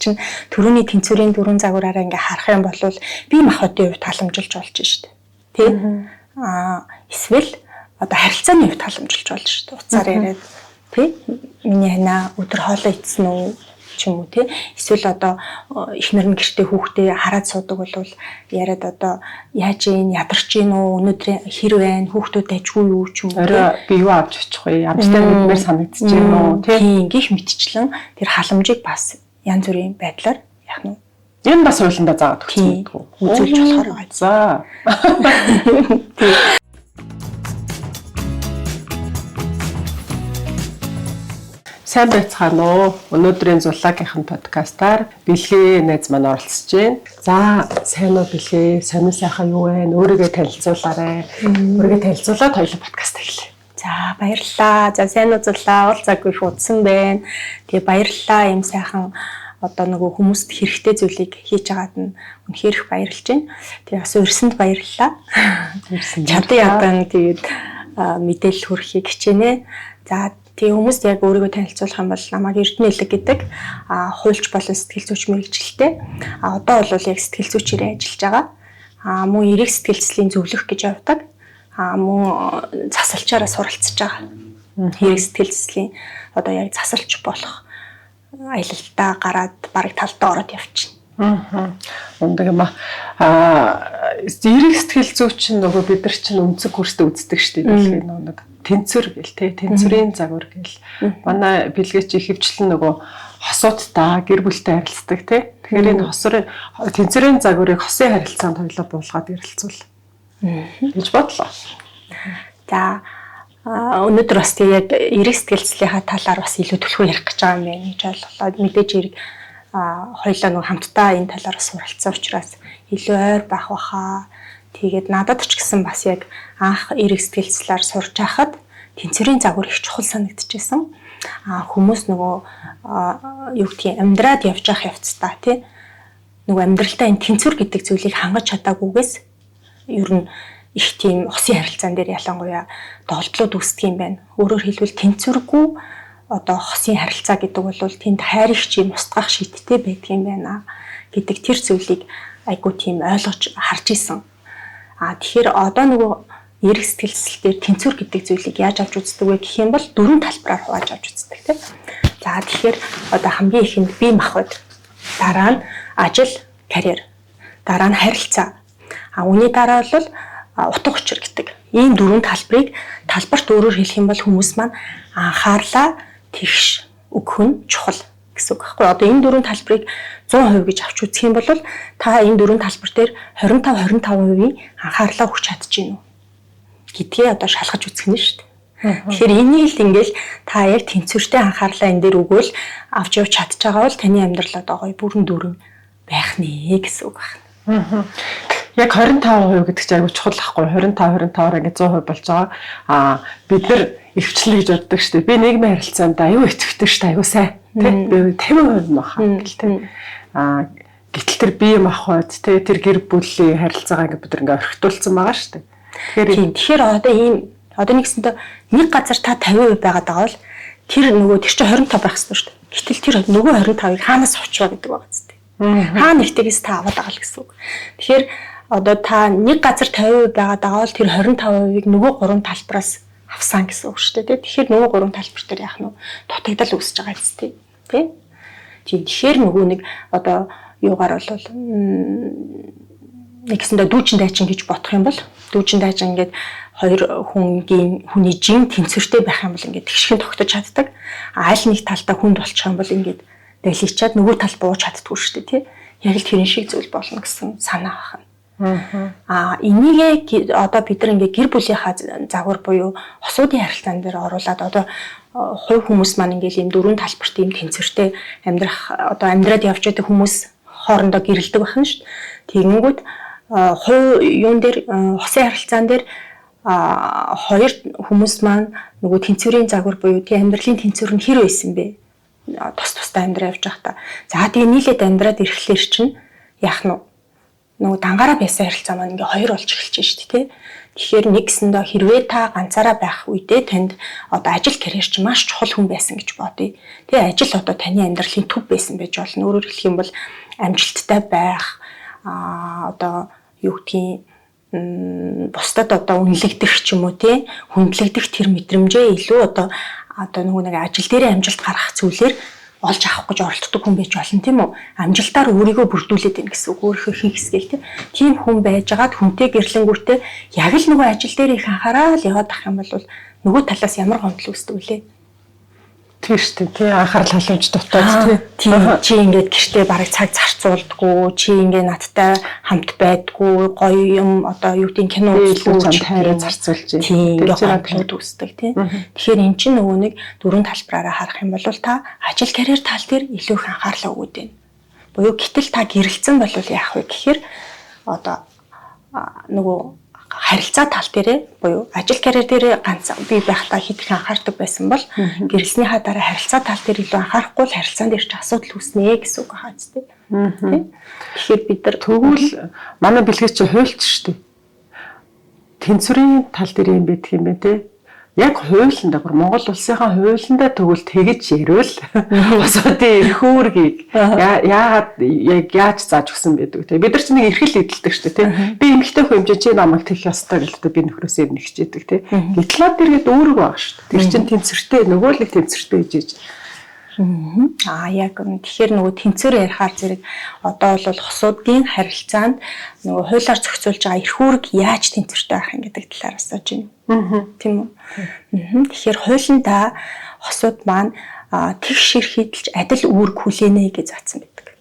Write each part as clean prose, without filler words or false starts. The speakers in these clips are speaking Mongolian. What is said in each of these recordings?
чинь төрөний тэнцвэрийн дөрвөн загвараараа ингээ харах юм бол бие махбодын хувьд халамжилж болж шít. Тэ? Эсвэл одоо харилцааны хувьд халамжилж болж шít. Уцаар яриад тий? Миний ханаа өдөр хоолоо идсэн үү ч юм уу тий? Эсвэл одоо эхнэр нь гэртээ хүүхдээ хараад суудаг бол яриад одоо яаж ийн, ядарч ийн үү, өнөөдөр хэр байна, хүүхдүүд ажгүй юу ч юм уу. Орой би юу авч очих вэ? Амжтай мэдмээр санагдчих юм уу тий? Тийм, гих мэтчлэн тэр халамжийг бас янз бүрийн байдлаар яах нь Энэ бас хуулиндаа заагаад өгсөн гэдэг үү? Үзүүлж болохоор байгаа. За. Тий. Сайн байцгаана уу? Өнөөдрийн Зулаагийнхан подкастаар Бэлгээ найз маань оролцож байна. За, сайн уу Бэлгээ? Сонин сайхан юу вэ? Өөрийгөө танилцуулаарай. Өөрийгөө танилцуулаад хоёулаа подкаст эхэлье. За, баярлалаа. За, сайн уу Зулаа? Уулзаагүй их удсан байна. Тэгээ баярлалаа. Ийм сайхан одоо нөгөө хүмүүст хэрэгтэй зүйлийг хийж байгаад нь үнэхээр их баярлж байна. Тэгээ бас урьсанд баярлалаа. Чадан ядан тэгээд мэдээлэл хүргэхийг хичээнэ. За, тэгээ хүмүүст яг өөрийгөө танилцуулах юм бол намайг Эрдэнэ Элэг гэдэг хуульч болон сэтгэл зүйч мэргэжилтэй. Одоо бол яг сэтгэл зүйчээрээ ажиллаж байгаа. Мөн эрэг сэтгэл зүйн зөвлөх гэж явдаг. Мөн засалчаараа суралцж байгаа. Эрэг сэтгэл зүйн одоо яг засалч болох аялалтаа гараад бараг талдаа ороод явчихна. Ундаг юм аа. Эрэг сэтгэл зүйч нь нөгөө бид нар чинь өнцөг хөрстө үздэг шүү дээ. Дэлхийн нэг тэнцвэр гэл те, тэнцвэрийн загвар гэл. Манай Бэлгээ чи ихэвчлэн нөгөө хосуудтай гэр бүлтэй харилцдаг те. Тэгэхээр энэ хосрын тэнцвэрийн загварыг хосын харилцаанд хоёлаа буулгаад ярилцвал гэж бодлоо. За, өнөөдөр бас тэг яг эрэг сэтгэл зүйнхаа талаар бас илүү түлхүү ярих гэж байгаа юм байна гэж ойлголоо. Мэдээж эрэг хоёлаа нөгөө хамтдаа энэ талаар бас суралцсан учраас илүү ойр байх баха. Тэгээд надад ч гэсэн бас яг анх эрэг сэтгэл зүйгээр сурч байхад тэнцвэрийн загвар их чухал санагдчихсэн. Хүмүүс нөгөө юу гэдгийг амьдраад явж явах явцдаа тий нөгөө амьдралдаа энэ тэнцвэр гэдэг зүйлийг хангаж чадаагүйгээс ер нь их тийм хосын харилцаан дээр ялангуяа долдлууд үүсдэг юм байна. Өөрөөр хэлбэл тэнцвэргүй одоо хосын харилцаа гэдэг бол тэнд хайр их юм устгах шийдтэй байдаг юм байна гэдэг тэр зүйлийг айгуу тийм ойлгож харж исэн. Тэгэхээр одоо нөгөө эрэг сэтгэл зүйн дээр тэнцвэр гэдэг зүйлийг яаж авч үздэг вэ гэх юм бол дөрвөн талбараар хувааж авч үздэг тийм. За, тэгэхээр одоо хамгийн ихэнд бие махбод, дараа нь ажил, карьер, дараа нь харилцаа. Үүний дараа бол утга учир гэдэг. Ийм дөрвөн талбарыг талбарт өөрөөр хэлэх юм бол хүмүүс маань анхаарлаа тэгш өгөх нь чухал гэсэн үг байхгүй. Одоо энэ дөрвөн талбарыг 100% гэж авч үзэх юм бол та энэ дөрвөн талбар дээр 25 25% анхаарлаа өгч чадчихэв үү гэдгээ одоо шалгаж үзэх нь шүү дээ. Тэгэхээр энийг л ингээл та яг тэнцвэртэй анхаарлаа энэ дээр өгөөл авч явж чадж байгаа бол таны амьдрал одоо гоё бүрэн дүүрэн байх нэ гэсэн үг байна. Яг 25% гэдэг чинь айгүй чухал ахгүй 25 25-аар ингээд 100% болж байгаа. Бид нар өвчлөл гэж боддог шүү дээ. Би нийгмийн харилцаанд аюу итгэвтэй шүү дээ. Аюу сайн тий. Би 50% нь баха гэл тий. Гэтэл тэр бие махбод тий тэр гэр бүлийн харилцаагаа ингээд бид нар ингээд орхитуулсан байгаа шүү дээ. Тэгэхээр одоо ийм одоо нэгсэндээ нэг газар та 50% байгаад байгаа бол тэр нөгөө тэр чинь 25 байх ёстой шүү дээ. Гэтэл тэр нөгөө 25-ыг хаанаас авчваа гэдэг байгаа зү. Хаа нэгтэйгээс та аваад байгаа л гэсэн үг. Тэгэхээр одоо та нэг газар 50% байгаад байгаа бол тэр 25%-ыг нөгөө гурван талбараас авсан гэсэн үг шүү дээ. Тэгэхээр нөгөө гурван талбар дээр яах нь дутагдал үүсэж байгаа зү. Тэ? Тийм. Тэгэхээр нөгөө нэг одоо юугаар бол нэгсэндээ дүүчин дайчин гэж бодох юм бол дүүчин дайчин ингээд хоёр хүнгийн хүний жин тэнцвэртэй байх юм бол ингээд тэгшхэн тогтож чаддаг. Аль нэг талдаа хүнд болчих юм бол ингээд даличаад нөгөө тал бууж чаддгүй шүү дээ, тий. Яг л тэрэн шиг зүйл болно гэсэн санаа байна. Энийг одоо бид нар ингээд гэр бүлийнхаа загвар буюу хосуудын харилцаан дээр оруулаад одоо хувь хүмүүс маань ингээд ийм дөрвөн талбарт ийм тэнцвэртэй амьдрах одоо амьдраад явж байгаа хүмүүс хоорондоо гэрэлдэг байна шүү дээ. Тэгэнгүүт хувь юун дээр хосын харилцаан дээр хоёр хүмүүс маань нөгөө тэнцвэрийн загвар буюу тийм амьдралын тэнцвэр нь хэр байсан бэ? Тус тустай амьдраа явж байхдаа. За тэгээ нийлээд амьдраад ирэхлээр чинь яах нь нөгөө дангаараа байсан харилцаа маань ингээ хоёр болж эхэлж шít тий. Тэгэхээр нэгсэндээ хэрвээ та ганцаараа байх үедээ танд одоо ажил карьер чинь маш чухал хүн байсан гэж бодъё. Тэгээ ажил одоо таны амьдралын төв байсан байж болно. Өөрөөр хэлэх юм бол амжилттай байх, одоо юу гэдгийг бусдад одоо үнэлэгдэх ч юм уу тий хүндлэгдэх тэр мэдрэмжээ илүү одоо нөгөө нэг ажил дээрээ амжилт гаргах зүйлээр олж авах гэж оролддог хүн байж болно, тийм үү? Амжилтаар өөрийгөө бүрдүүлээд байна гэсэн үг, өөрийнхөө хийх хэсгийг тийм. Тийм хүн байжгаад хүнтэй гэрлэнгүүтээ яг л нөгөө ажил дээр их анхаарал яваад ах юм бол нөгөө талаас ямар гомдол үүсдэг вүлээ? Тийм шүү дээ. Тий, анхаарал халамж дутаад тий. Тийм, чи ингээд гэртээ бараг цаг зарцуулдаггүй, чи ингээд надтай хамт байдгүй, гоё юм одоо юу гэдэг кино үздэг, чам тайраа зарцуулж байна. Тийм, ингээд гомдлууд үүсдэг тий. Тэгэхээр эн чинь нөгөө нэг дөрвөн талбараараа харах юм бол та ажил карьер тал дээр илүү их анхаарлаа өгөөд байна. Буюу гэтэл та гэрэлцэн бол яах вэ гэхээр одоо нөгөө харилцаа тал дээрээ буюу ажил карьер дээрээ ганц би байхдаа хэд их анхаардаг байсан бол гэрэлснийхаа дараа харилцаа тал дээр илүү анхаарахгүй л харилцаан дээр ч асуудал үүснэ гэсэн үг хаа зү тий. Тэгэхээр бид нар тэгвэл манай бэлгээ чи хуульч шүү дээ. Тэнцвэрийн тал дээр юм байдаг юм бэ те. Яг хуулиндаа бүр Монгол улсынхаа хуулиндаа тэгвэл тэгэж яриул босоодын эрх үүргийг яагаад яг яаж зааж өгсөн байдаг те. Бид нар ч нэг эрхэл эдэлдэг шүү дээ те. Би эмэгтэй хүн юм чи намайг тэгэх ёстой гэлээ би нөхрөөсөө юм хичээдэг те. Гэтэл над дэргэд үүрэг байгаа шүү дээ. Тэр чинь тэнцвэртэй нөгөө л нэг тэнцвэртэй гэж иж. Аа яг тэгэхээр нөгөө тэнцвэр ярихаар зэрэг одоо бол хосуудын харилцаанд нөгөө хуулиар зохицуулж байгаа эрх үүрэг яаж тэнцвэртэй байх юм гэдэг талаар асууж байна. Тийм үү? Тэгэхээр хуулиндаа хосууд маань тэгш эрх эдэлж адил үүрэг хүлээнэ гэж заасан байдаг.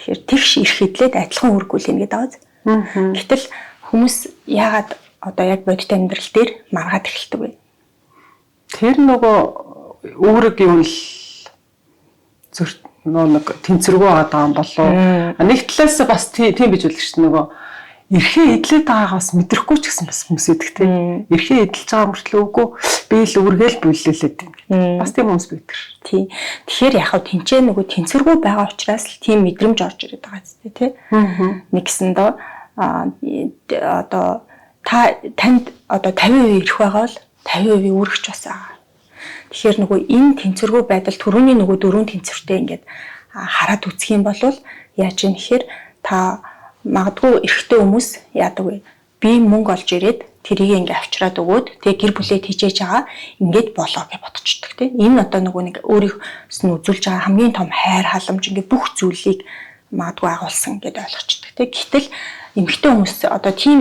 Тэгэхээр тэгш эрх эдлээд адилхан үүрэг хүлээнэ гэдэг байгаа. Гэтэл хүмүүс яагаад одоо яг бодит амьдрал дээр маргаад эхэлдэг вэ? Тэр нөгөө үүрэг юм л зүр нэг тэнцвэргүй байгаа юм болов. Нэг талаас бас тийм биж үлгэж шүү нөгөө эрхээ эдлээд байгаагаа бас мэдрэхгүй ч гэсэн бас хүмүүс идэг тийм. Эрхээ эдэлж байгаа мөртлөө үгүй би л үүргээл бүллээлээд байна гэдэг. Бас тийм хүмүүс байдаг шүү. Тийм. Тэгэхээр яг хав тэнцээ нөгөө тэнцвэргүй байгаа учраас л тийм мэдрэмж орж ирээд байгаа зү тий. Нэгсэндээ одоо та танд одоо 50% эрх байгаа бол 50% үүрэгч бас байгаа. Тэгэхээр нөгөө энэ тэнцвэргүй байдал түрүүний нөгөө дөрвөн тэнцвэртэй ингээд хараад үзэх юм бол яаж юм гэхээр та магадгүй эрэгтэй хүмүүс яадаг вэ? Би мөнгө олж ирээд тэрийг ингээ авчираад өгөөд тэгээ гэр бүлээ тийчээж байгаа ингээд болоо гэж бодчихдог тийм. Энэ одоо нөгөө нэг өөрийнхөөс нь үзүүлж байгаа хамгийн том хайр халамж ингээ бүх зүйлийг магадгүй агуулсан гэдээ ойлгочдөг тийм. Гэтэл эмэгтэй хүмүүс одоо тийм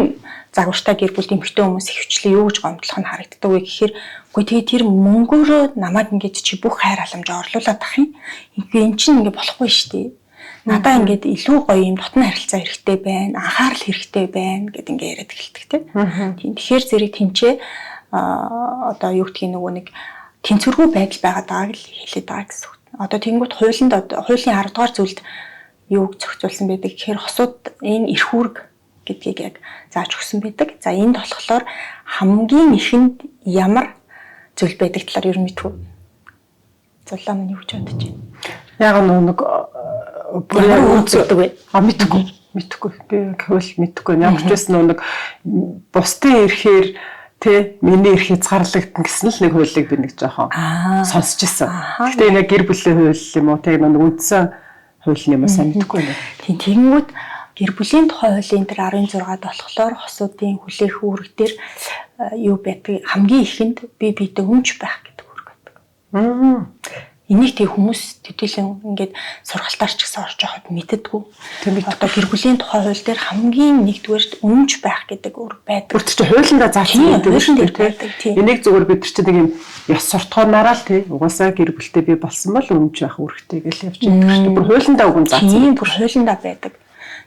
загвартай гэр бүлд эмэгтэй хүмүүс ихэвчлэн юу гэж гомдлох нь харагддаг вэ гэхээр үгүй тэгээ тэр мөнгөөрөө намайг ингээд чи бүх хайр халамж орлуулад ах юм. Ингээ эн чинь ингээ болохгүй шүү дээ. Надаа ингээд илүү гоё юм дотны харилцаа хэрэгтэй байна, анхаарал хэрэгтэй байна гэд ингээ яриад эхэлдэг тийм. Тэгэхээр зэрэг тэнцээ одоо юу гэдгийг нөгөө нэг тэнцвэргүй байдал байгаад байгааг л хэлээд байгаа гэсэн үг. Одоо тэгэнгүүт хуулинд хуулийн 10 дугаар зүйлд юуг зохицуулсан байдаг гэхээр хосууд энэ эрх үүрэг гэдгийг яг зааж өгсөн байдаг. За энд болохоор хамгийн ихэнд ямар зүйл байдаг талаар ер нь мэдгүй. Зулаа маань юу гэж бодож байна? Яг нэг бүр үздэг вэ? А мэдгүй. Мэдгүй. Би хууль мэдгүй. Ямар ч байсан нэг бусдын эрхээр тэ миний эрх хязгаарлагдана гэсэн л нэг хуулийг би нэг жоохон сонсч ирсэн. Гэтэ энэ гэр бүлийн хууль юм уу тэ нэг үндсэн хууль юм уу сайн мэдэхгүй байна. Тийм, тэгэнгүүт гэр бүлийн тухай хуулийн тэр 16-ад болохоор хосуудын хүлээх үүрэг дээр юу байдаг хамгийн ихэнд бие биедээ өмч байх гэдэг үүрэг байдаг. Энийг тэг хүмүүс төдийлөн ингээд сургалтаар ч гэсэн орж явахад мэддэггүй. Одоо гэр бүлийн тухай хууль дээр хамгийн нэгдүгээрт өмч байх гэдэг үүрэг байдаг. Бүр чи хуулиндаа заасан гэдэг шүү дээ. Энийг зүгээр бид нар чи нэг юм ёс суртахуунаараа л тий угаасаа гэр бүлтэй би болсон бол өмч байх үүрэгтэй гэж явж байдаг шүү дээ. Бүр хуулиндаа үгэн заасан. Тийм, бүр хуулиндаа байдаг.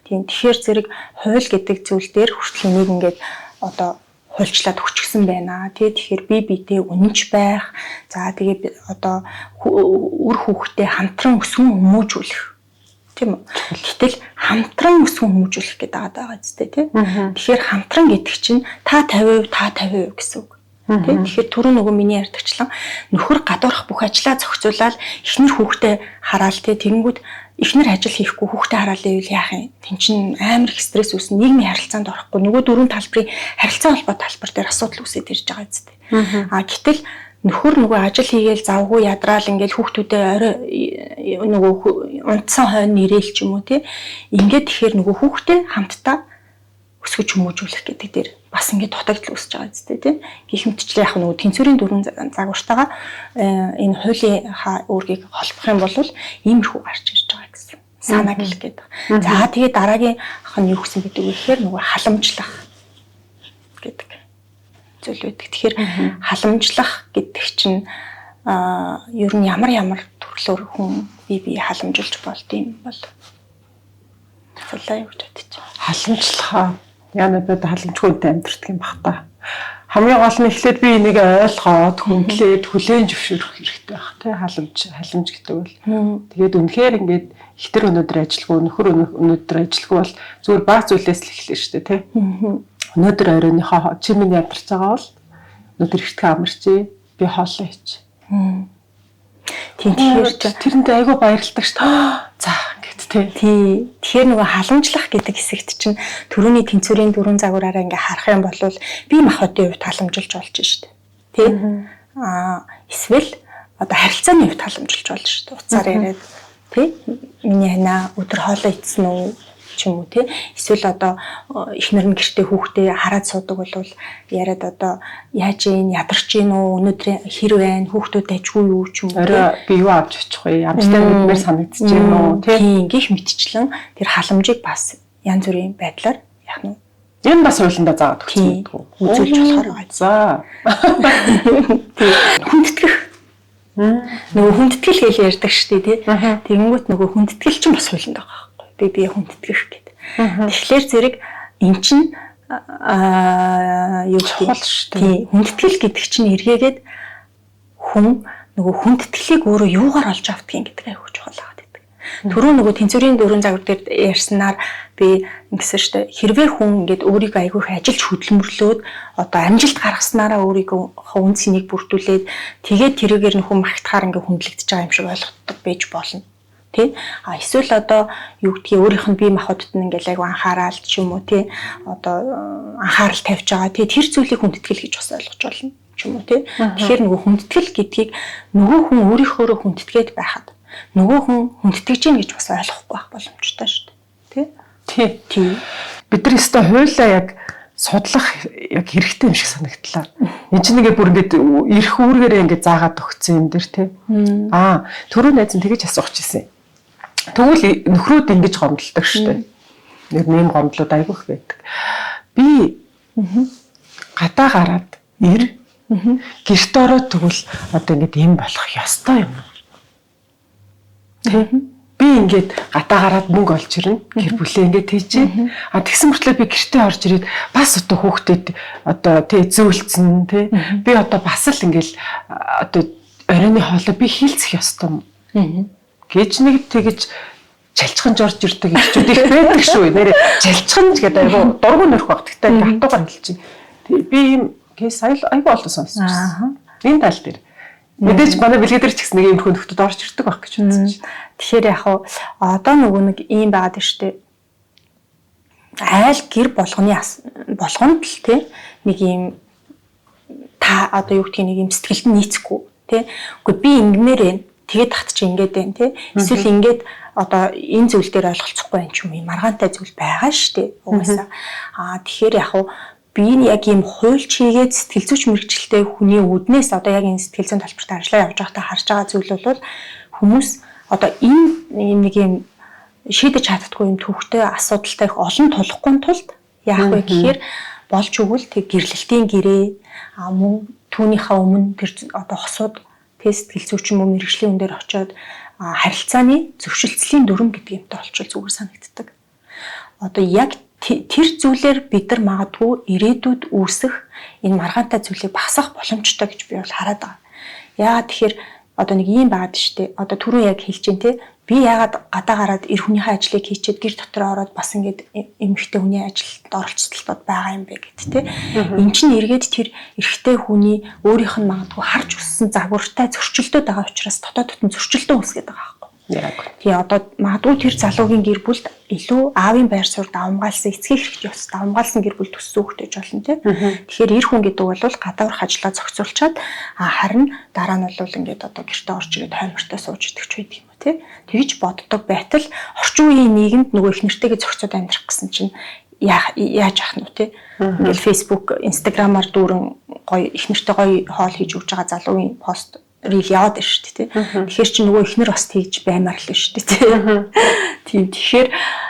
Тийм, тэгэхээр зэрэг хууль гэдэг зүйл дээр хүртэл энийг ингээд одоо хуульчлаад өгчихсөн байна. Тэ тэгэхээр бие биедээ үнэнч байх. За тэгээ одоо үр хүүхдээ хамтран өсгөн хүмүүжүүлэх. Тийм үү? Гэтэл хамтран өсгөн хүмүүжүүлэх гэдэг байгаа зү тэ. Тэгэхээр хамтран гэдэг чинь та 50%, та 50% гэсэн үг. Тэ, тэгэхээр түрүү нөгөө миний ярьдагчлан нөхөр гадуурх бүх ажлаа зохицуулаад эхнэр хүүхдээ хараал, тэ, тэгэнгүүт эхнэр ажил хийхгүй хүүхдээ хараал ивэл яах юм? Тэн чин амар их стресс үүснэ, нийгмийн харилцаанд орохгүй, нөгөө дөрвөн талбарын харилцаа холбоо талбар дээр асуудал үүсээд ирж байгаа үстэй. А гэтэл нөхөр нөгөө ажил хийгээл завгүй ядраал ингээл хүүхдүүдээ орой нөгөө унтсан хойно ирээл ч юм уу, тий. Ингээд тэгэхээр нөгөө хүүхдээ хамтдаа өсгөж хүмүүжүүлэх гэдэг дээр бас ингээд дутагдал үүсэж байгаа үстэй, тий. Гэх мэтчлээ яг нөгөө тэнцвэрийн дөрвөн загвартайгаа энэ хуулийн үүргийг холбох юм бол иймэрхүү гарч ирж байгаа гэсэн санааг хэлэх гээд байгаа. За тэгээд дараагийн ах нь юу гэсэн гэдэг вэ гэхээр нөгөө халамжлах гэдэг зүйл байдаг. Тэгэхээр халамжлах гэдэг чинь ер нь ямар ямар төрлөөр хүн бие бие халамжилж болд юм бол цалаа юу гэж бодож байна. Халамжлах яа надад халамжгүй үнтэй амьдрдаг юм бах та. Хамгийн гол нь эхлээд би энийг ойлгоод хүндлээд хүлээн зөвшөөрөх хэрэгтэй байх тий, халамж гэдэг бол. Тэгээд үнэхээр ингээд ихтер өнөөдөр ажилгүй, нөхөр өнөөдөр ажилгүй бол зүгээр баг зүйлээс л эхлэв шүү дээ тий. Өнөөдөр оройныхоо чи минь ядарч байгаа бол өнөөдөр эртхэн амарчээ, би хоолоо хийч. Тийм, тэгэхээр тэрэндээ айгүй баярлалтай шүү дээ. За ингээд тий. Тий. Тэгэхээр нөгөө халамжлах гэдэг хэсэгт чинь төрөний тэнцвэрийн дөрвөн загвараараа ингээ харах юм бол бие махбодын хувьд халамжилж болж шүү дээ. Тий. Аа эсвэл одоо харилцааны хувьд халамжилж болж шүү дээ. Уцаар яриад тий. Миний ханаа өдөр хоолоо идсэн үү ч юм уу тий. Эсвэл одоо эхнэр нь гэртээ хүүхдээ хараад суудаг бол яриад одоо яаж юм, ядарч гин үү, өнөөдөр хэр байна, хүүхдүүд ажгүй юу ч юм уу. Орой би юу авч очих вэ? Амжтай мэдмээр санагдчих юм уу тий. Тийм, гих мэтчлэн тэр халамжийг бас янз бүрийн байдлаар яах нь. Энэ бас хуулиндаа заагаад өгсөн гэдэг үү? Үзүүлж болохоор байгаа. За. Тий. Хүндэтгэх. Нөгөө хүндэтгэл гэж ярьдаг шүү дээ тий. Тэгэнгүүт нөгөө хүндэтгэл чинь бас хуулинд байгаа байхгүй. Би бие хүндэтгэх гэдэг. Тэгэхээр зэрэг эн чинь юу чухал шүү дээ. Тий, хүндэтгэл гэдэг чинь эргээгээд хүн нөгөө хүндэтгэлийг өөрөө юугаар олж авдгийг гэдэг айгүй чухал байгаа гэдэг. Түрүү нөгөө тэнцвэрийн дөрвөн загвар дээр ярьснаар би ингэсэн шүү дээ. Хэрвээ хүн ингээд өөрийгөө айгүй их ажиллаж хөдөлмөрлөөд одоо амжилт гаргаснараа өөрийгөө үн цэнийг бүрдүүлээд тэгээд тэрүүгээр нь хүн магтахаар ингээд хүндлэгдэж байгаа юм шиг ойлгодог байж болно. Тэ? А эсвэл одоо юу гэдгийг өөрийнх нь бие махбодод нь ингээл айгүй анхаарал ч юм уу тий, одоо анхаарал тавьж байгаа тий, тэр зүйлийг хүндэтгэл гэж бас ойлгож болно ч юм уу тий. Тэгэхээр нөгөө хүндэтгэл гэдгийг нөгөө хүн өөрийнхөөрөө хүндэтгээд байхад нөгөө хүн хүндэтгэж гин гэж бас ойлгохгүй байх боломжтой шүү дээ. Тий? Тий. Тий. Бид нар өстой хуулиа яг судлах яг хэрэгтэй юм шиг санагдлаа. Энд чинь ингээ бүр ингээд эрх үүргээрээ ингээ заагаад өгсөн юм дэр тий. Аа, түрүү найз нь тэгэж асуух чийсэн. Тэгвэл нөхрүүд ингэж гомдолдог шүү дээ. Нэр нэм гомдлууд айгүйх байдаг. Би гадаа гараад ир гэрт ороод тэгвэл одоо ингээд юм болох ёстой юм. Би ингээд гадаа гараад мөнгө олж ирнэ. Гэр бүлээ ингээд тийчээ. А тэгсэн мөртлөө би гэртээ орж ирээд бас одоо хүүхдэд одоо тий зөөлцөн тий. Би одоо бас л ингээд одоо оройны хоолой би хийлцэх ёстой юм. Гэж нэг тэгэж чалчханж орж ирдэг ирчүүд их байдаг шүү. Нэрээ чалчханж гэдэг айгу дургу нөрөх баг. Тэгтээ ингээ хатуугаар хэлчих. Би ийм кейс айгу олон сонссон. Энэ тал дээр. Мэдээж манай бэлгээ дээр ч гэсэн нэг иймэрхүү нөхдөд орж ирдэг байх гэж бодсон чинь. Тэгэхээр яг хав одоо нөгөө нэг ийм байгаад байна шүү дээ. Айл гэр болгоны болгонд л тий нэг ийм та одоо юу гэдгийг нэг ийм сэтгэлд нь нийцэхгүй тий. Үгүй би ингэмээр байна. Тэгээд тахт чи ингээд байна тий. Эсвэл ингээд одоо энэ зүйл дээр ойлголцохгүй байх юм маргаантай зүйл байгаа шүү дээ. Угаасаа. Аа тэгэхээр яг хав би яг ийм хуульч хийгээд сэтгэл зүйч мэрэгчлээ хүний үднээс одоо яг энэ сэтгэл зүйн талбарт ажиллаа явж байхдаа харж байгаа зүйл бол хүмүүс одоо энэ нэг ийм шийдэж чаддаггүй юм төвхтэй асуудалтай их олон тулахгүй тулд яах вэ гэхээр болж өгвөл тэг гэрлэлтийн гэрээ мөн түүнийхээ өмнө тэр одоо хосууд тэг сэтгэл зүйч юм уу мэрэгжлийн хүн дээр очиод харилцааны зөрчилцлийн дүрм гэдэг юмтай олчвол зүгээр санагддаг. Одоо яг тэр зүйлээр бид нар магадгүй ирээдүйд үүсэх энэ маргаантай зүйлийг багасгах боломжтой гэж би бол хараад байгаа. Яагаад тэгэхээр одоо нэг ийм байгаад штэ. Одоо түрүү яг хэлж जैन те. Би яагаад гадаа гараад эр хүнийхээ ажлыг хийчихэд гэр дотор ороод бас ингээд эмэгтэй хүний ажилд оролцолтод байгаа юм бэ гэд тэ. Эн чинь эргээд тэр эрэгтэй хүний өөрийнх нь магадгүй харж өссөн загвартай зөрчилдөд байгаа учраас дотоод дотн зөрчилдөө үүсгээд байгаа байхгүй. Тий, одоо магадгүй тэр залуугийн гэр бүлд илүү аавын байр суурь давамгаалсан, эцгийн хэрэгт ёс давамгаалсан гэр бүл төссөн хүүхдээ болно тий. Тэгэхээр эр хүн гэдэг бол гадуурх ажлаа зохицуулчаад харин дараа нь бол ингээд одоо гэртээ орж ирээд хоймортой сууж идэх ч байдаг юм уу тий. Тэгж боддог байтал орчин үеийн нийгэмд нөгөө их нэртэйгээ зохицоод амьдрах гэсэн чинь яаж ах нь вэ тий. Ингээл Facebook, Instagram-аар дүүрэн гоё их нэртэй гоё хоол хийж өгч байгаа залуугийн пост reel яваад байна шүү дээ тий. Тэгэхээр чи нөгөө эхнэр бас тэгж баймаар л шүү дээ тий. Тийм, тэгэхээр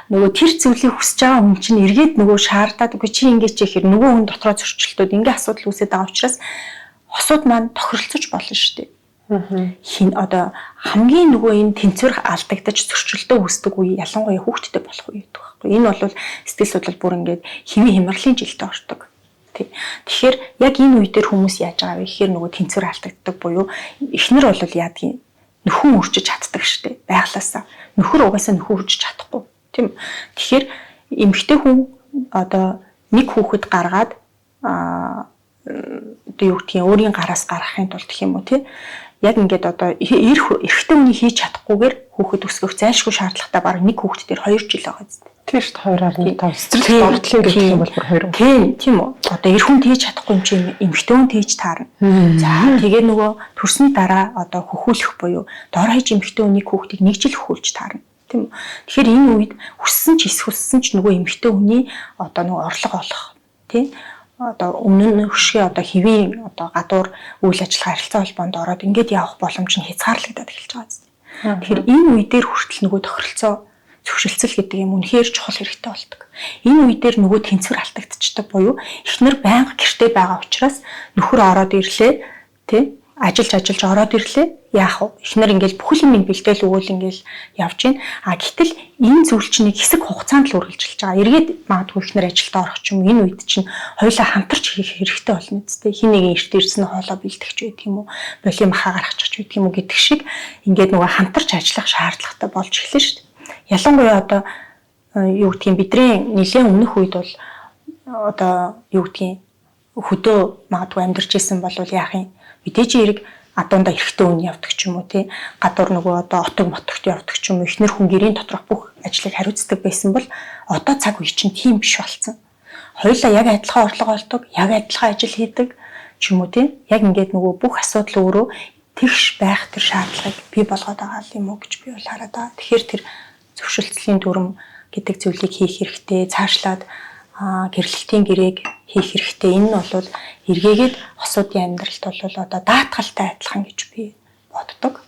нөгөө тэр зүйлийг хүсэж байгаа хүн чинь эргээд нөгөө шаардаад үгүй чи ингэж ихээр нөгөө хүн дотроо зөрчилтүүд ингээ асуудал үүсээд байгаа учраас хосууд маань тохиролцож болно шүү дээ. Хин одоо хамгийн нөгөө энэ тэнцвэр алдагдаж зөрчилдөө үүсдэг үе ялангуяа хүүхдтэй болох үе гэдэг байхгүй. Энэ бол сэтгэл судлал бүр ингээд хэвийн хямралын жилдээ ордог. Тэгэхээр яг энэ үе дээр хүмүүс яаж байгаа вэ гэхээр нөгөө тэнцвэр алдагддаг буюу эхнэр бол яадгийн нөхөн үрчиж чаддаг штеп байглаасаа. Нөхөр угаасаа нөхөн үрчиж чадахгүй. Тийм. Тэгэхээр эмэгтэй хүн одоо нэг хүүхэд гаргаад одоо юу гэдгийг өөрийн гараас гаргахын тулд гэх юм уу тий. Яг ингээд одоо эрэгтэй хүний хийж чадахгүйгээр хүүхэд өсгөх зайлшгүй шаардлагатай бараг нэг хүүхэд дээр 2 жил байгаа зү. Тийм шүү дээ, 2.5 цэцэрлэгт ордлын гэх юм бол бүр 2. Тийм, тийм үү. Одоо эр хүн тээж чадахгүй юм чинь эмэгтэй хүн тээж таарна. За тэгээ нөгөө төрсний дараа одоо хөхүүлэх буюу дор хаяж эмэгтэй хүний хүүхдийг 1 жил хөхүүлж таарна. Тийм үү. Тэгэхээр энэ үед хүссэн ч эсхүссэн ч нөгөө эмэгтэй хүний одоо нөгөө орлого олох тийм одоо өмнө нь хөшгөө одоо хэвийн одоо гадуур үйл ажиллагаа харилцаа холбоонд ороод ингээд явах боломж нь хязгаарлагдаад эхэлж байгаа зү. Тэгэхээр энэ үе дээр хүртэл нөгөө тохиролцоо зөвшөлтсөл гэдэг юм үнэхээр чухал хэрэгтэй болдог. Энэ үе дээр нөгөө тэнцвэр алдагдчихдаг буюу эхнэр байнга гэрте байгаа учраас нөхөр ороод ирлээ тий ажиллаж ороод ирлээ. Яах вэ? Эхнэр ингээл бүхэл юм бэлдээл өгөөл ингээл явж гин. А гэтэл энэ зүйл чинь нэг хэсэг хугацаанд л үргэлжилж байгаа. Эргээд магадгүй эхнэр ажилдаа орох ч юм энэ үед чинь хоёулаа хамтарч хийх хэрэгтэй болно үстэй. Хин нэгэн эрт ирсэн хоолоо бэлтгэж байдаг юм уу? Болим махаа гаргачих байдаг юм уу гэдэг шиг ингээд нөгөө хамтарч ажиллах шаардлагатай болж эхэлнэ шүү дээ. Ялангуяа одоо юу гэдгийг бидний нэлээд өмнөх үед бол одоо юу гэдгийг хөдөө магадгүй амьдарч исэн бол яах юм? Мэдээж хэрэг адуунда эрэгтэй хүн явдаг ч юм уу тий. Гадуур нөгөө одоо отог мотогт явдаг ч юм уу. Эхнэр хүн гэрийн доторх бүх ажлыг хариуцдаг байсан бол одоо цаг үе чинь тийм биш болсон. Хоёулаа яг адилхан орлого олдог, яг адилхан ажил хийдэг ч юм уу тий. Яг ингээд нөгөө бүх асуудал өөрөө тэгш байх тэр шаардлагыг бий болгоод байгаа юм уу гэж би бол хараад байгаа. Тэгэхээр тэр зөвшөлтслийн дүрм гэдэг зүйлийг хийх хэрэгтэй. Цаашлаад гэрлэлтийн гэрээг хийх хэрэгтэй. Энэ нь бол эргээгээд хосуудын амьдралд бол одоо даатгалтай адилхан гэж би боддог.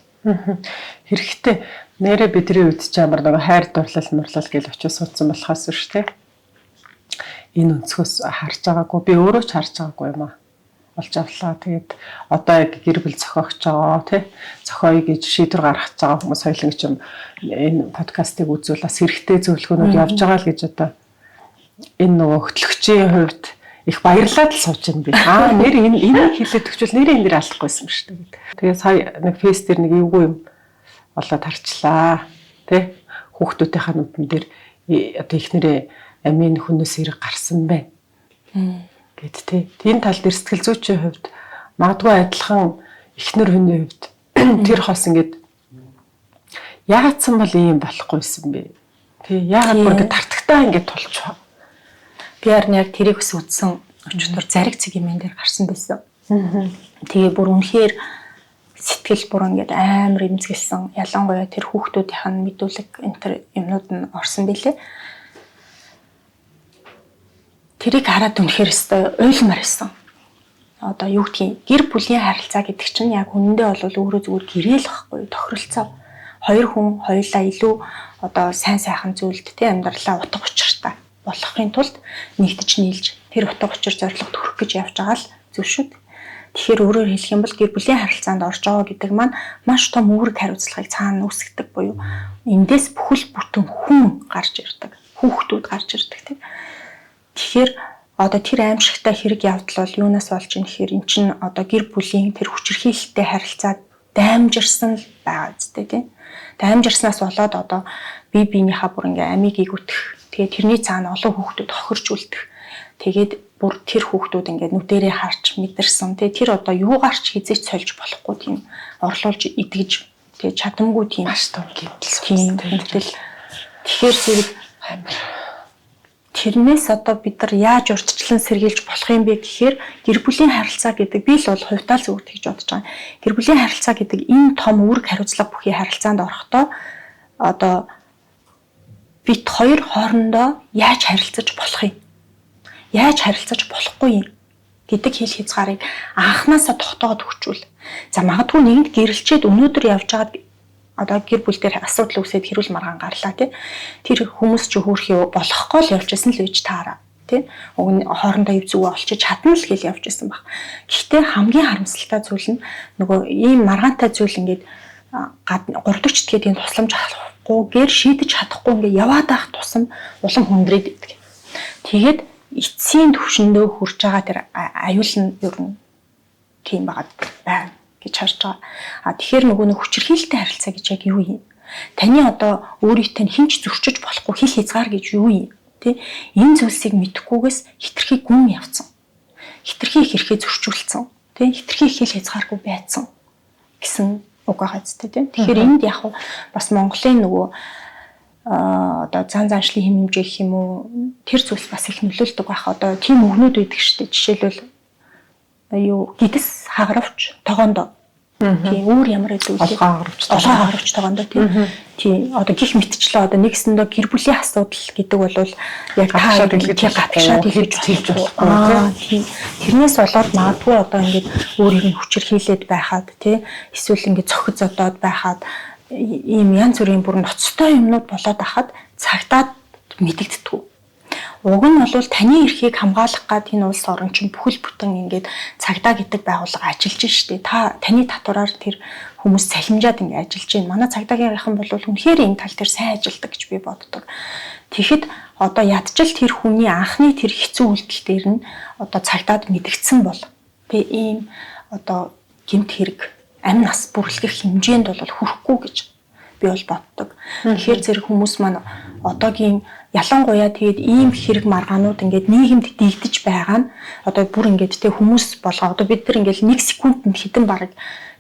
Хэрэгтэй. Нэрэ бидний үед ч амар нөгөө хайр дурлал мурлал гэж очиж суудсан болохоос шүү дээ. Энэ өнцгөөс харж байгаагүй. Би өөрөө ч харж байгаагүй юм аа. Олж авлаа. Тэгээд одоо яг гэр бүл зохиогч байгаа тий. Зохиоё гэж шийдвэр гаргаж байгаа хүмүүс хоёулаа гэж юм энэ подкастыг үзвэл бас хэрэгтэй зөвлөгөөнүүд явж байгаа л гэж одоо энэ нөгөө хөтлөгчийн хувьд их баярлаад л сууж байна би. Аа нэр энэ энийг хэлээд өгчвөл нэр энэ дэр алахгүйсэн юм шүү дээ. Тэгээ сая нэг фейс дээр нэг эвгүй юм болоод харчлаа. Тэ хүүхдүүдийнхаа нүдэн дээр одоо ихнэрээ амийн хүнээс хэрэг гарсан байна. Гэт тэ. Тийм тал дээр сэтгэл зүйчийн хувьд магадгүй адилхан ихнэр хүний хувьд тэр хос ингээд яагаадсан бол ийм болохгүйсэн бэ? Тэ яагаад бүр ингээд тартагтаа ингээд тулчих. Би харин яг тэрийг бас үзсэн өчтөр зариг цэг юм дээр гарсан байсан. Тэгээ бүр үнэхээр сэтгэл бүр ингээд амар эмзэгэлсэн. Ялангуяа тэр хүүхдүүдийнх нь мэдүүлэг энэ төр юмнууд нь орсон билээ. Тэрийг хараад үнэхээр өстой уйлмаар байсан. Одоо юу гэдгийг гэр бүлийн харилцаа гэдэг чинь яг үнэндээ бол өөрөө зүгээр гэрээл байхгүй тохиролцоо. Хоёр хүн хоёулаа илүү одоо сайн сайхан зүйлд тий амьдралаа утга учиртай болохын тулд нэгдэж нийлж тэр утга учир зорилгод хүрэх гэж явж байгаа л зүйл шүү дээ. Тэгэхээр өөрөөр хэлэх юм бол гэр бүлийн харилцаанд орж байгаа гэдэг маань маш том үүрэг хариуцлагыг цаана үүсгэдэг буюу эндээс бүхэл бүтэн хүн гарч ирдэг, хүүхдүүд гарч ирдэг тийм. Тэгэхээр одоо тэр аимшигтай хэрэг явдал бол юунаас болж ийн гэхээр эн чинь одоо гэр бүлийн тэр хүчирхийлэлтэй харилцаа Даймжирсан л байгаа үстэй тийм. Даймжирснаас болоод одоо бие биенийхээ бүр ингээ амийг игүтэх. Тэгээ тэрний цаана олон хүүхдүүд хохирч үлдэх. Тэгээд бүр тэр хүүхдүүд ингээд нүдэрээ харж мэдэрсэн. Тэгээ тэр одоо юугаарч хизээч сольж болохгүй тийм орлуулж идгэж тэгээ чадамгүй тийм маш том гэмтэл тийм гэмтэл. Тэгэхээр зэрэг амар тэрнээс одоо бид нар яаж урьдчилан сэргийлж болох юм бэ гэхээр гэр бүлийн харилцаа гэдэг би л бол хувьтаа л зүгээр тэгж бодож байгаа. Гэр бүлийн харилцаа гэдэг энэ том үүрэг хариуцлага бүхий харилцаанд орохдоо одоо бит хоёр хоорондоо яаж харилцаж болох юм? Яаж харилцаж болохгүй юм гэдэг хил хязгаарыг анханасаа тогтоогод өгчүүл. За магадгүй нэгэнд гэрэлчээд өнөөдөр явж байгаад одоо гэр бүл дээр асуудал үүсээд хэрүүл маргаан гарлаа тий. Тэр хүмүүс чи хөөрхий болохгүй л явж исэн л гэж таараа тий. Уг нь хоорондоо ив зүгөө олчиж чадна л гэж явж исэн баг. Гэхдээ хамгийн харамсалтай зүйл нь нөгөө ийм маргаантай зүйл ингээд гурав дахь читгээд тийм тусламж авахгүйгээр шийдэж чадахгүй ингээд яваад байх тусам улам хүндрээд идэг. Тэгээд эцсийн түвшиндөө хүрж байгаа тэр аюул нь ер нь тийм байгаад байна гэж харж байгаа. А тэгэхээр нөгөө нэг хүчирхийлэлтэй харилцаа гэж яг юу юм? Таны одоо өөрийнхөө хинч зөрчиж болохгүй хил хязгаар гэж юу юм? Тэ? Энэ зүйлсийг мэдэхгүйгээс хитрхи гүн явцсан. Хитрхи их хэрхээ зөрчүүлсэн. Тэ? Хитрхи их хил хязгааргүй байцсан гэсэн үг байгаа зү тэ. Тэгэхээр энд яг бас Монголын нөгөө одоо зан заншлын хэм хэмжээ гэх юм уу тэр зүйлс бас их нөлөөлдөг байх. Одоо тийм үгнүүд байдаг шүү дээ. Жишээлбэл юу гидс хагаравч тогоондоо. Тийм өөр ямар зүйл олгоо хагаравч тогоондоо тийм. Тийм одоо гих мэтчлээ одоо нэгсэндээ гэр бүлийн асуудал гэдэг бол яг гадагшаа дэлгэж хэлж болохгүй тийм. Тэрнээс болоод магадгүй одоо ингээд өөр юм хүчирхийлээд байхад тий эсвэл ингээд цохид зодоод байхад ийм янз бүрийн бүр ноцтой юмнууд болоод ахад цагдаад мэдэгддэг. Уг нь бол таны эрхийг хамгаалах гад энэ улс орон чинь бүхэл бүтэн ингээд цагдаа гэдэг байгууллага ажиллаж штэ. Та таны татвараар тэр хүмүүс цалинжаад ингээд ажиллаж байна. Манай цагдаагийнхан бол үнэхээр энэ тал дээр сайн ажилладаг гэж би боддог. Тэгэхэд одоо ядчил тэр хүний анхны тэр хэцүү үйлдэл дээр нь одоо цагдаад мэдгдсэн бол тэгээ ийм одоо гэмт хэрэг амь нас бүрлгэх хэмжээнд бол хүрэхгүй гэж би бол боддог. Тэгэхээр зэрэг хүмүүс маань одоогийн ялангуяа тэгээд ийм хэрэг маргаанууд ингээд нийгэмд дийгдэж байгаа нь одоо бүр ингээд тэ хүмүүс болгоо одоо бид нар ингээд 1 секундэд хэдэн бараг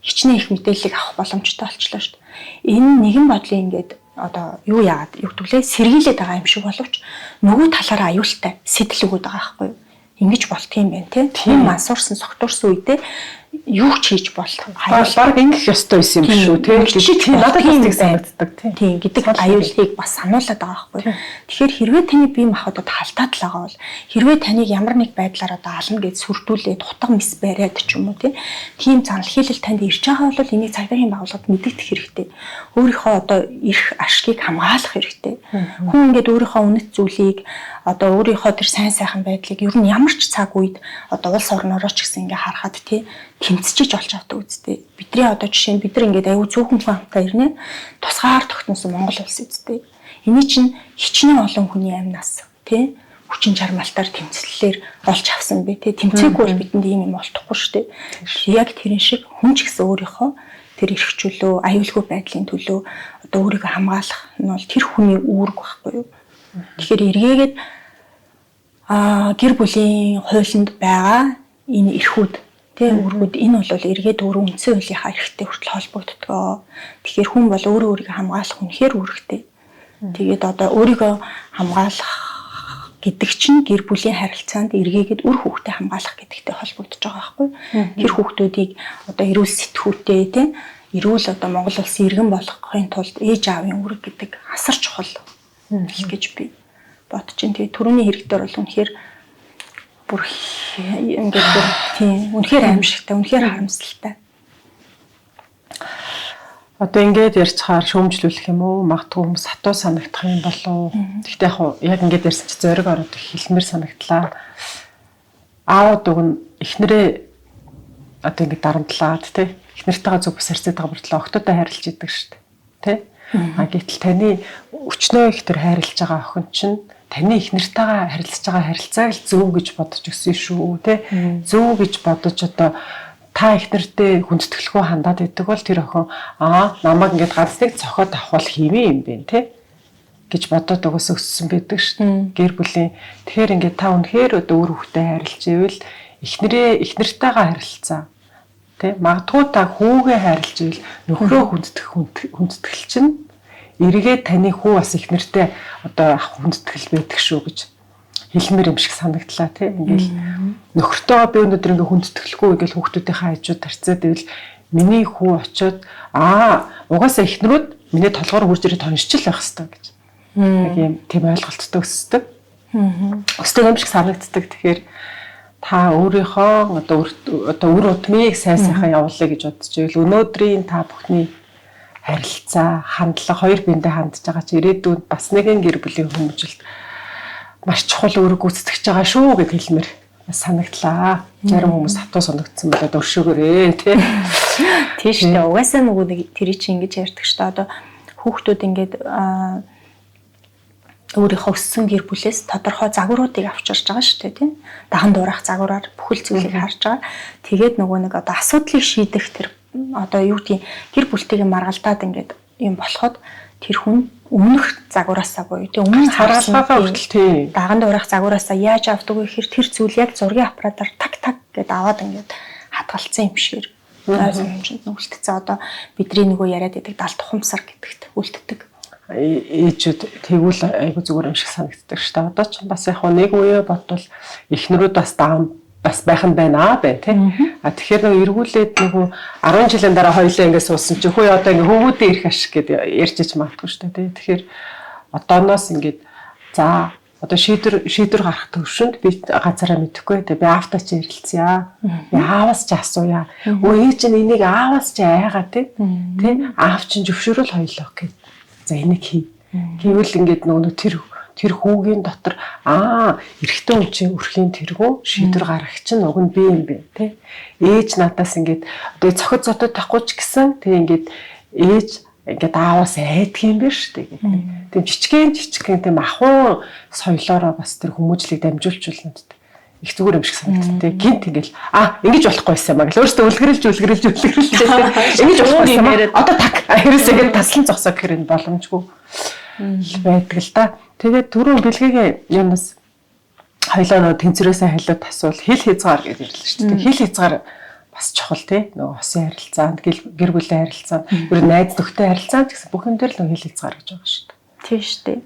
хичнээн их мэдээллийг авах боломжтой болчлоо шүү дээ. Энэ нэгэн бодлын ингээд одоо юу яагаад юу гэдгэлээ сэргийлээд байгаа юм шиг боловч нөгөө талаараа аюултай сэтэл өгöd байгаа байхгүй юу? Ингэж болтго юм байна те. Тийм мансуурсан согтуурсан үедээ юу ч хийж болох. Бараг ингэх ёстой байсан юм шүү те. Тийм надад бас тэг санагддаг тийм. Тийм гэдэг аюулыг бас сануулад байгаа байхгүй. Тэгэхээр хэрвээ таны бие махбодод халтаад л байгаа бол хэрвээ таныг ямар нэг байдлаар одоо ална гэж сүрдүүлээд утга мис бариад ч юм уу тийм занал хийлэл танд ирж байгаа бол энийг цагдаагийн байгууллагад мэдэгдэх хэрэгтэй. Өөрийнхөө одоо эрх ашгийг хамгаалах хэрэгтэй. Хүн ингээд өөрийнхөө үнэт зүйлийг одоо өөрийнхөө тэр сайн сайхан байдлыг ер нь ямар ч цаг үед одоо улс орноороо ч гэсэн ингээ харахад тий тэмцчихэж олж авдаг үсттэй. Бидний одоо жишээ нь бид нар ингээд аюу цөөхөн хүн амтаа ирнэ. Тусгаар тогтносон Монгол улс үсттэй. Эний чинь хичнээн олон хүний амнаас тий хүчин чармаалтаар тэмцлэлээр олж авсан бэ тий. Тэмцээгүй бол бидэнд ийм юм олдохгүй шүү дээ. Яг тэрэн шиг хүн ч гэсэн өөрийнхөө тэр эрх чөлөө, аюулгүй байдлын төлөө одоо өөрийгөө хамгаалах нь бол тэр хүний үүрэг байхгүй юу? Тэгэхээр эргээгээд гэр бүлийн хуулинд байгаа энэ эрхүүд тий үүргүүд энэ бол эргээд өөрөө үндсэн хуулийнхаа эрхтэй хүртэл холбогддог. Тэгэхээр хүн бол өөрөө өөрийгөө хамгаалах үнэхээр үүрэгтэй. Тэгээд одоо өөрийгөө хамгаалах гэдэг чинь гэр бүлийн харилцаанд эргээгээд үр хүүхдээ хамгаалах гэдэгтэй холбогдож байгаа байхгүй. Тэр хүүхдүүдийг одоо эрүүл сэтгүүтэй тий эрүүл одоо Монгол улсын иргэн болгохын тулд ээж аавын үүрэг гэдэг асар чухал гэж би бодож байна. Тэгээ түрүүний хэрэг дээр бол үнэхээр бүр ингээд бүр тийм үнэхээр аимшигтай, үнэхээр харамсалтай. Одоо ингээд ярьцгаар шүүмжлүүлэх юм уу? Магадгүй хүмүүс сатуу санагдах юм болов. Гэхдээ яг ингээд ярьсан чи зориг ороод хэлмээр санагдлаа. Аауд уг нь эхнэрээ одоо ингээд дарамтлаад тий эхнэртэйгээ зүг бас харьцаад байгаа мөртлөө охтуудаа хайрлаж идэг шүү дээ. Тий? А гэтэл таны өчнөө их төр хайрлаж байгаа охин чинь таны эхнэртэйгээ харилцаж байгаа харилцааг л зөв гэж бодож өссөн шүү тий. Зөв гэж бодож одоо Та эхнэртэй хүндэтгэлгүй хандаад идэг бол тэр охин намайг ингээд ганц нэг цохоод авах бол хэмээ юм бэ те гэж бодоод угсаа өссөн байдаг шүү. Гэр бүлийн тэгэхээр ингээд та үнэхээр одоо үр хөвгтэй харилцаж ивэл эхнэртэйгээ харилцаа те, магадгүй та хүүгээ хайрлаж ивэл нөхрөө хүндэтгэх хүндэтгэл чинь эргээд таны хүү бас эхнэртэй одоо авах хүндэтгэл байдаг шүү гэж хэлмээр юм шиг санагдлаа тий. Ингээл нөхөртөөгөө би өнөөдөр ингээ хүндэтгэлгүй ингээл хүүхдүүдийнхээ хажууд тарцаад ивэл миний хүү очиод угаасаа эхнэрүүд миний толгоор хурж ирээд тоншчил байх хэвээр гэж. Яг юм тийм ойлголттой өсдөг. Өсдөг юм шиг санагддаг. Тэгэхээр та өөрийнхөө одоо үр удмыг сайн сайхан явуулъя гэж бодож ивэл өнөөдрийн та бүхний харилцаа, хандлага хоёр биендээ хандж байгаа чи ирээдүйд бас нэгэн гэр бүлийн хүмүүжилт маш чухал үүрэг гүйцэтгэж байгаа шүү гэд хэлмээр санагдлаа. Зарим хүмүүс хатуу соногдсон болоод өршөөгөөрэй тий. Тийм шүү дээ. Угаасаа нөгөө нэг тэр чинь ингэж ярьдаг шүү дээ. Одоо хүүхдүүд ингээд өөрийнхөө өссөн гэр бүлээс тодорхой загваруудыг авчирч байгаа шүү дээ тийм. Дахан дуурайх загвараар бүхэл зүйлийг харж байгаа. Тэгээд нөгөө нэг одоо асуудлыг шийдэх тэр одоо юу гэдгийг гэр бүлтэйгээ маргалдаад ингээд юм болоход тэр хүн өмнөх загвараасаа буюу тийм өмнө харгалгаагаа хүртэл тийм даган дуурайх загвараасаа яаж авдаг вэ гэхээр тэр зүйл яг зургийн аппаратаар так так гэд аваад ингээд хадгалсан юм шигээр ойлгомжтой хэмжээнд нүгэлтцээ. Одоо бидний нөгөө яриад байдаг далд тухамсар гэдэгт үлддэг. Ээжүүд тэгвэл айгу зүгээр юм шиг санагддаг шүү дээ. Одоо ч бас яг нэг үе бодвол эхнэрүүд бас даам бас байх нь байна аа бай тий. А тэгэхээр нөгөө эргүүлээд нөгөө 10 жилийн дараа хоёлаа ингээд суусан чи хөө одоо ингээд хөвгүүдээ ирэх ашиг гэд ярьж ич магадгүй шүү дээ тий. Тэгэхээр одооноос ингээд за одоо шийдвэр гаргах төвшөнд би газараа мэдэхгүй тий. Би аавтаа чи ярилцъя. Би ааваас чи асууя. Өө ээж нь энийг ааваас чи айгаа тий. Тий. Аав чинь зөвшөөрөл хоёлоо гэд. За энийг хий. Гэвэл ингээд нөгөө тэр хүүгийн дотор эрэгтэй хүн чинь өрхийн тэргүү шийдвэр гаргах чинь уг нь би юм бэ тий. Ээж надаас ингээд одоо цохид зодод тахгүй ч гэсэн тий ингээд ээж ингээд ааваас айдг юм байна шүү дээ гэдэг. Тийм жижигэн тийм ахуй соёлоороо бас тэр хүмүүжлийг дамжуулчихвал надад их зүгээр юм шиг санагддаг. Гинт ингээл ингэж болохгүй байсан юм а гэл өөртөө үлгэрэлж ингэж болохгүй юм аа. Одоо так ерөөсөө ингээд таслан зогсоо гэхэр энэ боломжгүй байдаг л да. Тэгээд түрүүн бэлгэгийн юмнаас хоёлоо нөгөө тэнцвэрээсээ халиуд асуул хил хязгаар гэж ярьлаа шүү дээ. Хил хязгаар бас чухал тий. Нөгөө осын харилцаанд, гэр бүлийн харилцаанд, ер нь найз нөхдөд харилцаанд гэсэн бүх юм дээр л нөгөө хил хязгаар гэж байгаа шүү дээ. Тийм шүү дээ.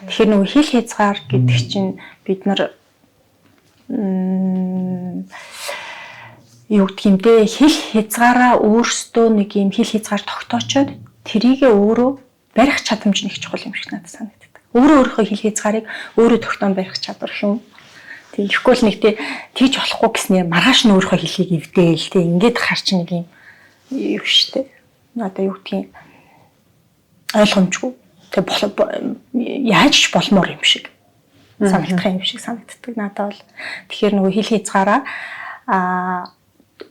Тэгэхээр нөгөө хил хязгаар гэдэг чинь бид нар юу гэх юм бэ? Хил хязгаараа өөрсдөө нэг юм хил хязгаар тогтоочоод тэрийгээ өөрөө барих чадамж нэг чухал юм шиг надад санагддаг. Өөрөө өөрийнхөө хил хязгаарыг өөрөө тогтоон барих чадвар юм. Тэг ихгүй л нэг тий тийж болохгүй гэснээр маргааш нь өөрийнхөө хилийг эвдээл тий ингээд харч нэг юм юу штэ. Одоо юу гэдгийг ойлгомжгүй. Тэг яаж ч болмоор юм шиг санагдах юм шиг санагддаг надад бол. Тэгэхээр нөгөө хил хязгаараа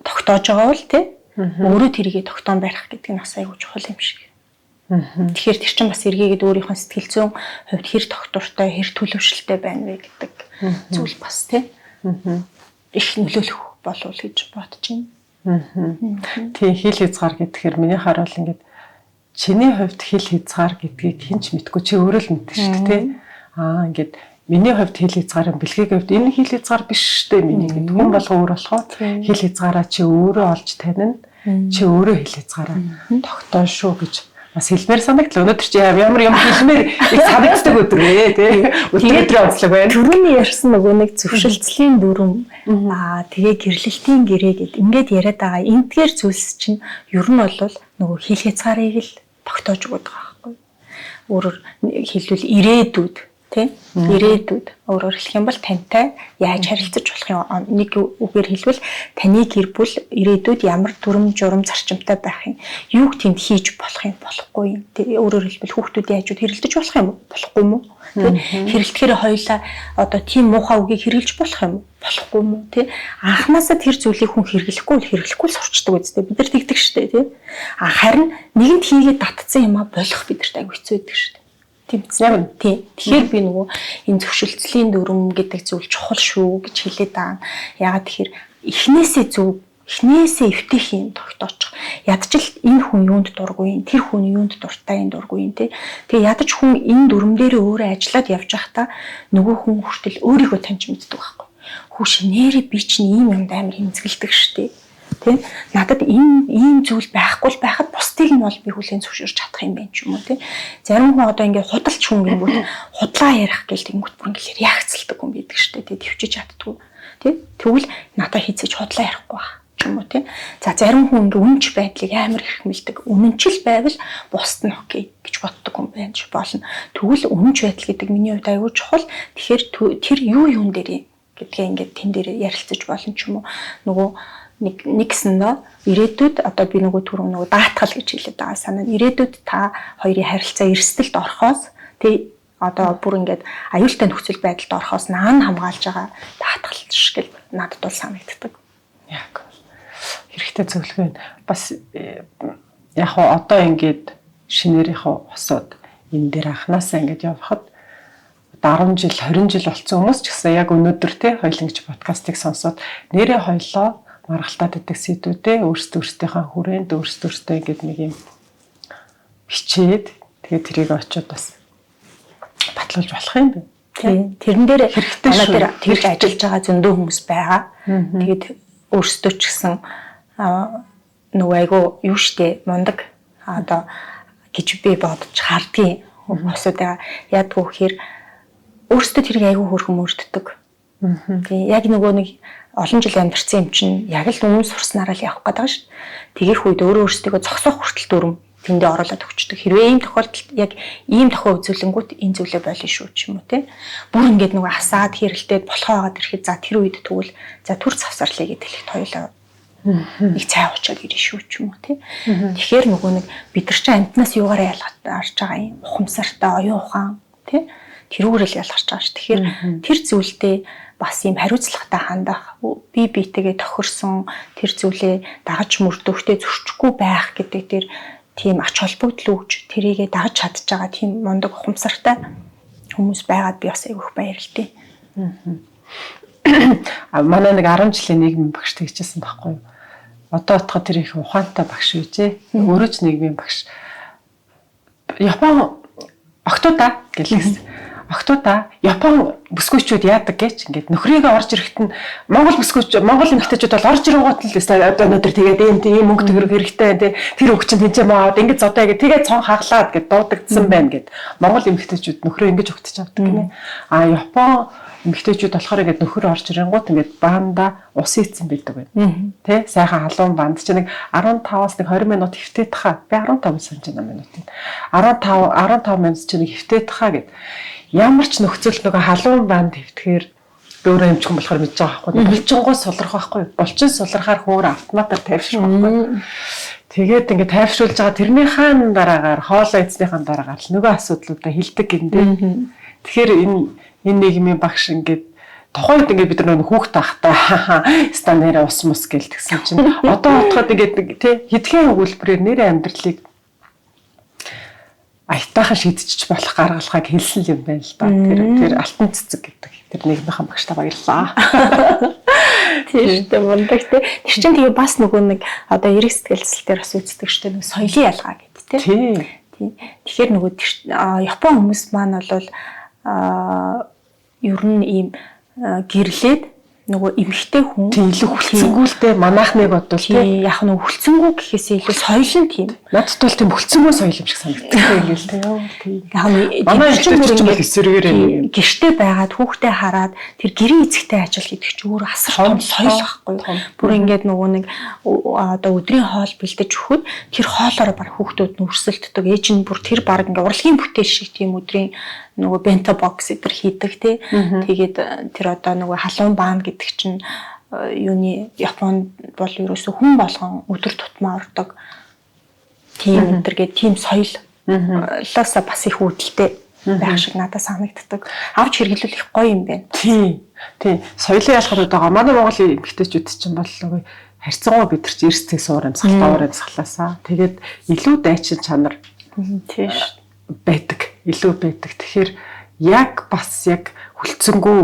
тогтоож байгаа бол тий өөрөө тэрийгэ тогтоон барих гэдэг нь бас айгүй чухал юм шиг. Тэгэхээр тэр чинь бас эргээгээд өөрийнхөө сэтгэл зүйн хувьд хэр тогтвортой, хэр төлөвшөлтэй байна вэ гэдэг зүйл бас тий их нөлөөлөх болов уу гэж бодож байна. Тийм хил хязгаар гэхээр миний харуул ингээд чиний хувьд хил хязгаар гэдгийг хэн ч мэдгүй чи өөрөө л мэднэ шүү дээ тий. Ингээд миний хувьд хил хязгаар юм, бэлгийн хувьд энэ хил хязгаар биш шүү дээ миний гэд хүн болго өөр болохоор хил хязгаараа чи өөрөө олж танина. Чи өөрөө хил хязгаараа тогтоон шүү гэж бас хэлмээр санагдлаа. Өнөөдөр чи ямар юм хэлмээр их санагддаг өдөр ээ тий. Өдрийн онцлог байна. Түрүүний ярьсан нөгөө нэг зөвшөлдслийн дүрм тэгээ гэрлэлтийн гэрээ гэд ингээд яриад байгаа. Эндгээр зүйлс чинь ер нь бол нөгөө хил хязгаарыг л тогтоож өгöd байгаа байхгүй. Өөрөөр хэлбэл ирээдүйд тий ирээдүйд өөрөөр хэлэх юм бол тантай яаж харилцаж болох юм, нэг үгээр хэлбэл таны гэр бүл ирээдүйд ямар дүрм журам зарчимтай байх юм, юуг тэнд хийж болох юм болохгүй юм тий. Өөрөөр хэлбэл хүүхдүүдийн хажууд хэрэлдэж болох юм болохгүй юм уу тий. Хэрэлдэхээр хоёлаа одоо тийм муухай үгийг хэрэглэж болох юм болохгүй юм уу тий. Анхнаасаа тэр зүйлийг хүн хэрэглэхгүй сурчдаг үстэй бид нар тэгдэг штэ тий. А харин нэгэнт хийгээд татцсан юм а болох бидэрт аягүй хэцүү байдаг штэ. Тийм үү? Тийм. Тэгэхээр би нөгөө энэ зөвшөлдслийн дүрм гэдэг зүйл чухал шүү гэж хэлээд байгаа. Яагаад тэгэхээр эхнээсээ зөв Эхнээсээ эвтэх юм тогтоочих. Ядчил энэ хүн юунд дургүй юм, тэр хүн юунд дуртай юм дургүй юм те. Тэгээ ядаж хүн энэ дүрм дээрээ өөрөө ажиллаад явж байхдаа нөгөө хүн хүртэл өөрийгөө таньж мэддэг байхгүй. Хүүш нэрээ би чинь ийм юмд амар хэмзэгэлдэг штэ. Тэ? Надад энэ ийм зүйл байхгүй л байхад бусдыг нь бол би хүлээн зөвшөөрч чадах юм байна ч юм уу те. Зарим хүн одоо ингээд худалч хүн гингүүт худлаа ярих гэл тэнгүүт бүр ингээд реакцлдаг хүн байдаг штэ те. Төвчиж чаддгүй. Тэ? Тэгвэл надад хизээж худлаа ярихгүй байх юм уу тий. За зарим хүн ингээ үнэнч байдлыг амар эрхмэлдэг. Үнэнчил байвал бусд нь окей гэж боддог хүн байж болно. Тэгвэл үнэнч байдал гэдэг миний хувьд аюул чухал. Тэгэхээр тэр юу юун дээр юм гэдгээ ингээд тэн дээр ярилцаж болно ч юм уу. Нөгөө нэг нэгсэндээ ирээдүйд одоо би нөгөө түрүү нөгөө даатгал гэж хэлээд байгаа санаа. Ирээдүйд та хоёрын харилцаа эрсдэлд орохоос тий одоо бүр ингээд аюултай нөхцөл байдалд орохоос наан хамгаалж байгаа даатгал шиг л надад бол санагддаг. Яг хэрэгтэй зөвлөгөө байна. Бас яг хоо одоо ингээд шинээрийнхээ хосууд энэ дээр анханасаа ингээд явхад одоо 10 жил 20 жил болсон хүмүүс ч гэсэн яг өнөөдөр те хоёлын гэж подкастыг сонсоод нэрээ хоёлоо маргалтаад идэх сэдвүүдээ өөрсдөө өөрсдийнхээ хүрээнд өөрсдөө өөрсдөө ингээд нэг юм бичээд тэгээ тэрийг очиод бас батлуулж болох юм байна. Тийм. Тэрэн дээр хэрэгтэй шүү. Тэр тэгж ажиллаж байгаа зөндөө хүмүүс байгаа. Тэгээд өөрсдөө ч гэсэн нөгөө айгу юу штэ мундаг одоо гэж би бодож хардгийн хүмүүсүүд байгаа. Ядгүй гэхээр өөрсдөө тэрийг айгу хөөрхөн мөрддөг. Тийм яг нөгөө нэг олон жил амьдарсан юм чинь яг л өмнө сурснараа л явах гэдэг байгаа шүү. Тэгэх үед өөрөө өөрсдийгөө зогсоох хүртэл дүрм тэндээ оруулаад өгчдөг. Хэрвээ ийм тохиолдолд яг ийм тохиол үзүүлэнгүүт энэ зүйлээ болно шүү ч юм уу те. Бүр ингээд нөгөө асаад хэрэлдээд болохоо байгаад ирэхэд за тэр үед тэгвэл за түр завсарлаа гэдээ хэлэхэд хоёулаа нэг цай уучаад ирнэ шүү ч юм уу те. Тэгэхээр нөгөө нэг бид нар чинь амтнаас юугаараа ялгарч байгаа юм? Ухамсартай, оюун ухаан те. Тэрүүгээр л ялгарч байгаа ш. Тэгэхээр тэр зүйлдээ бас ийм хариуцлагатай хандах, бие биетэйгээ тохирсон тэр зүйлээ дагаж мөрдөхтэй зөрчихгүй байх гэдэг тэр тийм ач холбогдол өгч тэрийгэ дагаж чадж байгаа тийм мундаг ухамсартай хүмүүс байгаад би бас айгүйх баярлалтай. А манай нэг 10 жилийн нийгмийн багш тэгжсэн байхгүй юу? Одоо отоход тэр их ухаантай багш үйжээ. Өөрөө ч нийгмийн багш. Япон октода гэлээс. Октода Япон бүсгүйчүүд яадаг гэж ингээд нөхрийгөө орж ирэхэд нь Монгол бүсгүйч Монгол эмэгтэйчүүд бол орж ирэнгуут л одоо өнөөдөр тэгээд ийм тийм мөнгө төгрөг хэрэгтэй тий тэр үг чинь тэнцээ маад ингээд зодоо гэдэг тэгээд цон хаглаад гэд дуудагдсан байна гэд Монгол эмэгтэйчүүд нөхрөө ингэж өгтөж авдаг гинэ. А Япон эмэгтэйчүүд болохоор ингээд нөхөр орж ирэнгуут ингээд баанда ус ийцэн байдаг байна. Тэ сайхан халуун банд чи нэг 15-аас нэг 20 минут хөвтөөд хаа. Би 15 санаж байна минутын. 15 минут чи нэг хөвтөөд хаа гэд. Ямар ч нөхцөл нөгөө халуун банд хөвтөхээр би өөрөө эмчхэн болохоор мэдж байгаа байхгүй. Булчингуй сулрах байхгүй. Булчин сулрахаар хөөр автоматар тайвшрах байхгүй. Тэгээд ингээд тайвшруулж байгаа тэрнийхээ дараагаар хоолой эзнийхээ дараагаар л нөгөө асуудлуудаа хилдэг гиндэ. Тэгэхээр энэ нийгмийн багш ингээд тухайн үед ингээд бид нар нөгөө хүүхд тахтай ста нэрэ ус мус гэл тэгсэн чинь одоо бодоход ингээд тий хэдхэн өгүүлбэрээр нэрэ амьдралыг аятайхан шийдчих болох гаргалгааг хэлсэн юм байна л да. Тэр алтан цэцэг гэдэг тэр нийгмийнхэн багштай баярлалаа. Тийм шүү дээ мундаг тий. Тэр чинь тэгээ бас нөгөө нэг одоо эрэг сэтгэл зүйн дээр бас үздэг шүү дээ. Нэг соёлын ялгаа гэдэг тий. Тийм. Тэгэхээр нөгөө Япон хүмүүс маань бол ер нь ийм гэрлээд нөгөө эмэгтэй хүн тийм илүү хүлцэнгүү л дээ манайхныг бодвол тийм яг нөгөө хүлцэнгүү гэхээсээ илүү соёл нь тийм надад бол тийм хүлцэнгүү соёл юм шиг санагддаг ингээл тийм яг нь манай эмэгтэй чинь бол эсэргээр юм гэрте байгаад хүүхдээ хараад тэр гэрийн эцэгтэй ажил хийдэг чинь өөр асар том соёл байхгүй бүр ингээд нөгөө нэг одоо өдрийн хоол бэлдэж өгөхөд тэр хоолоороо баг хүүхдүүд нь өрсөлддөг ээж нь бүр тэр баг ингээд урлагийн бүтээл шиг тийм өдрийн нөгөө бенто бокс эдэр хийдэг тий. Тэгээд тэр одоо нөгөө халуун баан гэдэг чинь юуны Японд бол ерөөсө хүн болгон өдөр тутмаа ордог тийм өдөргээ тийм соёлоосоо бас их үүдэлтэй байх шиг надад санагддаг. Авч хэрэглүүл их гоё юм байна. Тийм. Тийм. Соёлын ялгаруд байгаа. Манай Монгол эмэгтэйчүүд чинь бол нөгөө харьцангуй бид нар чинь эрс цэг суур амьсгал доор амьсгалаасаа. Тэгээд илүү дайчин чанар тийм шүү байдаг, илүү байдаг. Тэгэхээр яг бас яг хүлцэнгүү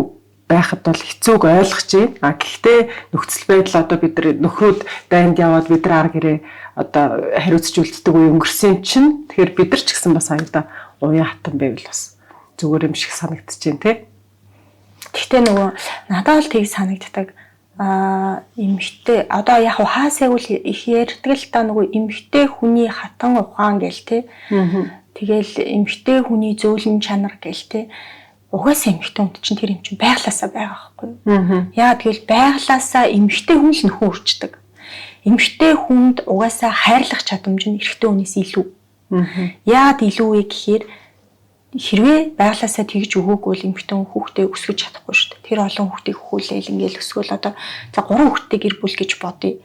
Байхад бол хэцүүг ойлгож байна. А гэхдээ нөхцөл байдал одоо бид нар нөхрүүд дайнд яваад бид нар ар гэрээ одоо хариуцж үлддэг үе өнгөрсөн чинь тэгэхээр бид нар ч гэсэн бас аюуда уян хатан байвал бас зүгээр юм шиг санагдаж байна тий. Гэхдээ нөгөө надад бол тийг санагддаг. Эмэгтэй одоо яг хаасайг үл их ярьдаг л та нөгөө эмэгтэй хүний хатан ухаан гэл тий. Тэгэл эмэгтэй хүний зөөлөн чанар гэл тий. Угаасаа эмэгтэй хүнд чинь тэр юм чинь байглаасаа байгаа байхгүй юу? Яа тэгэл байглаасаа эмэгтэй хүн л нөхөн үрчдэг. Эмэгтэй хүнд угаасаа хайрлах чадамж нь эрэгтэй хүнээс илүү. Яагаад илүү вэ гэхээр хэрвээ байглаасаа тэгж өгөөгүй бол эмэгтэй хүн хүүхдээ өсгөж чадахгүй шүү дээ. Тэр олон хүүхдийг хөхүүлээл ингээл өсгөөл одоо за 3 хүүхдтэй гэр бүл гэж бодъё.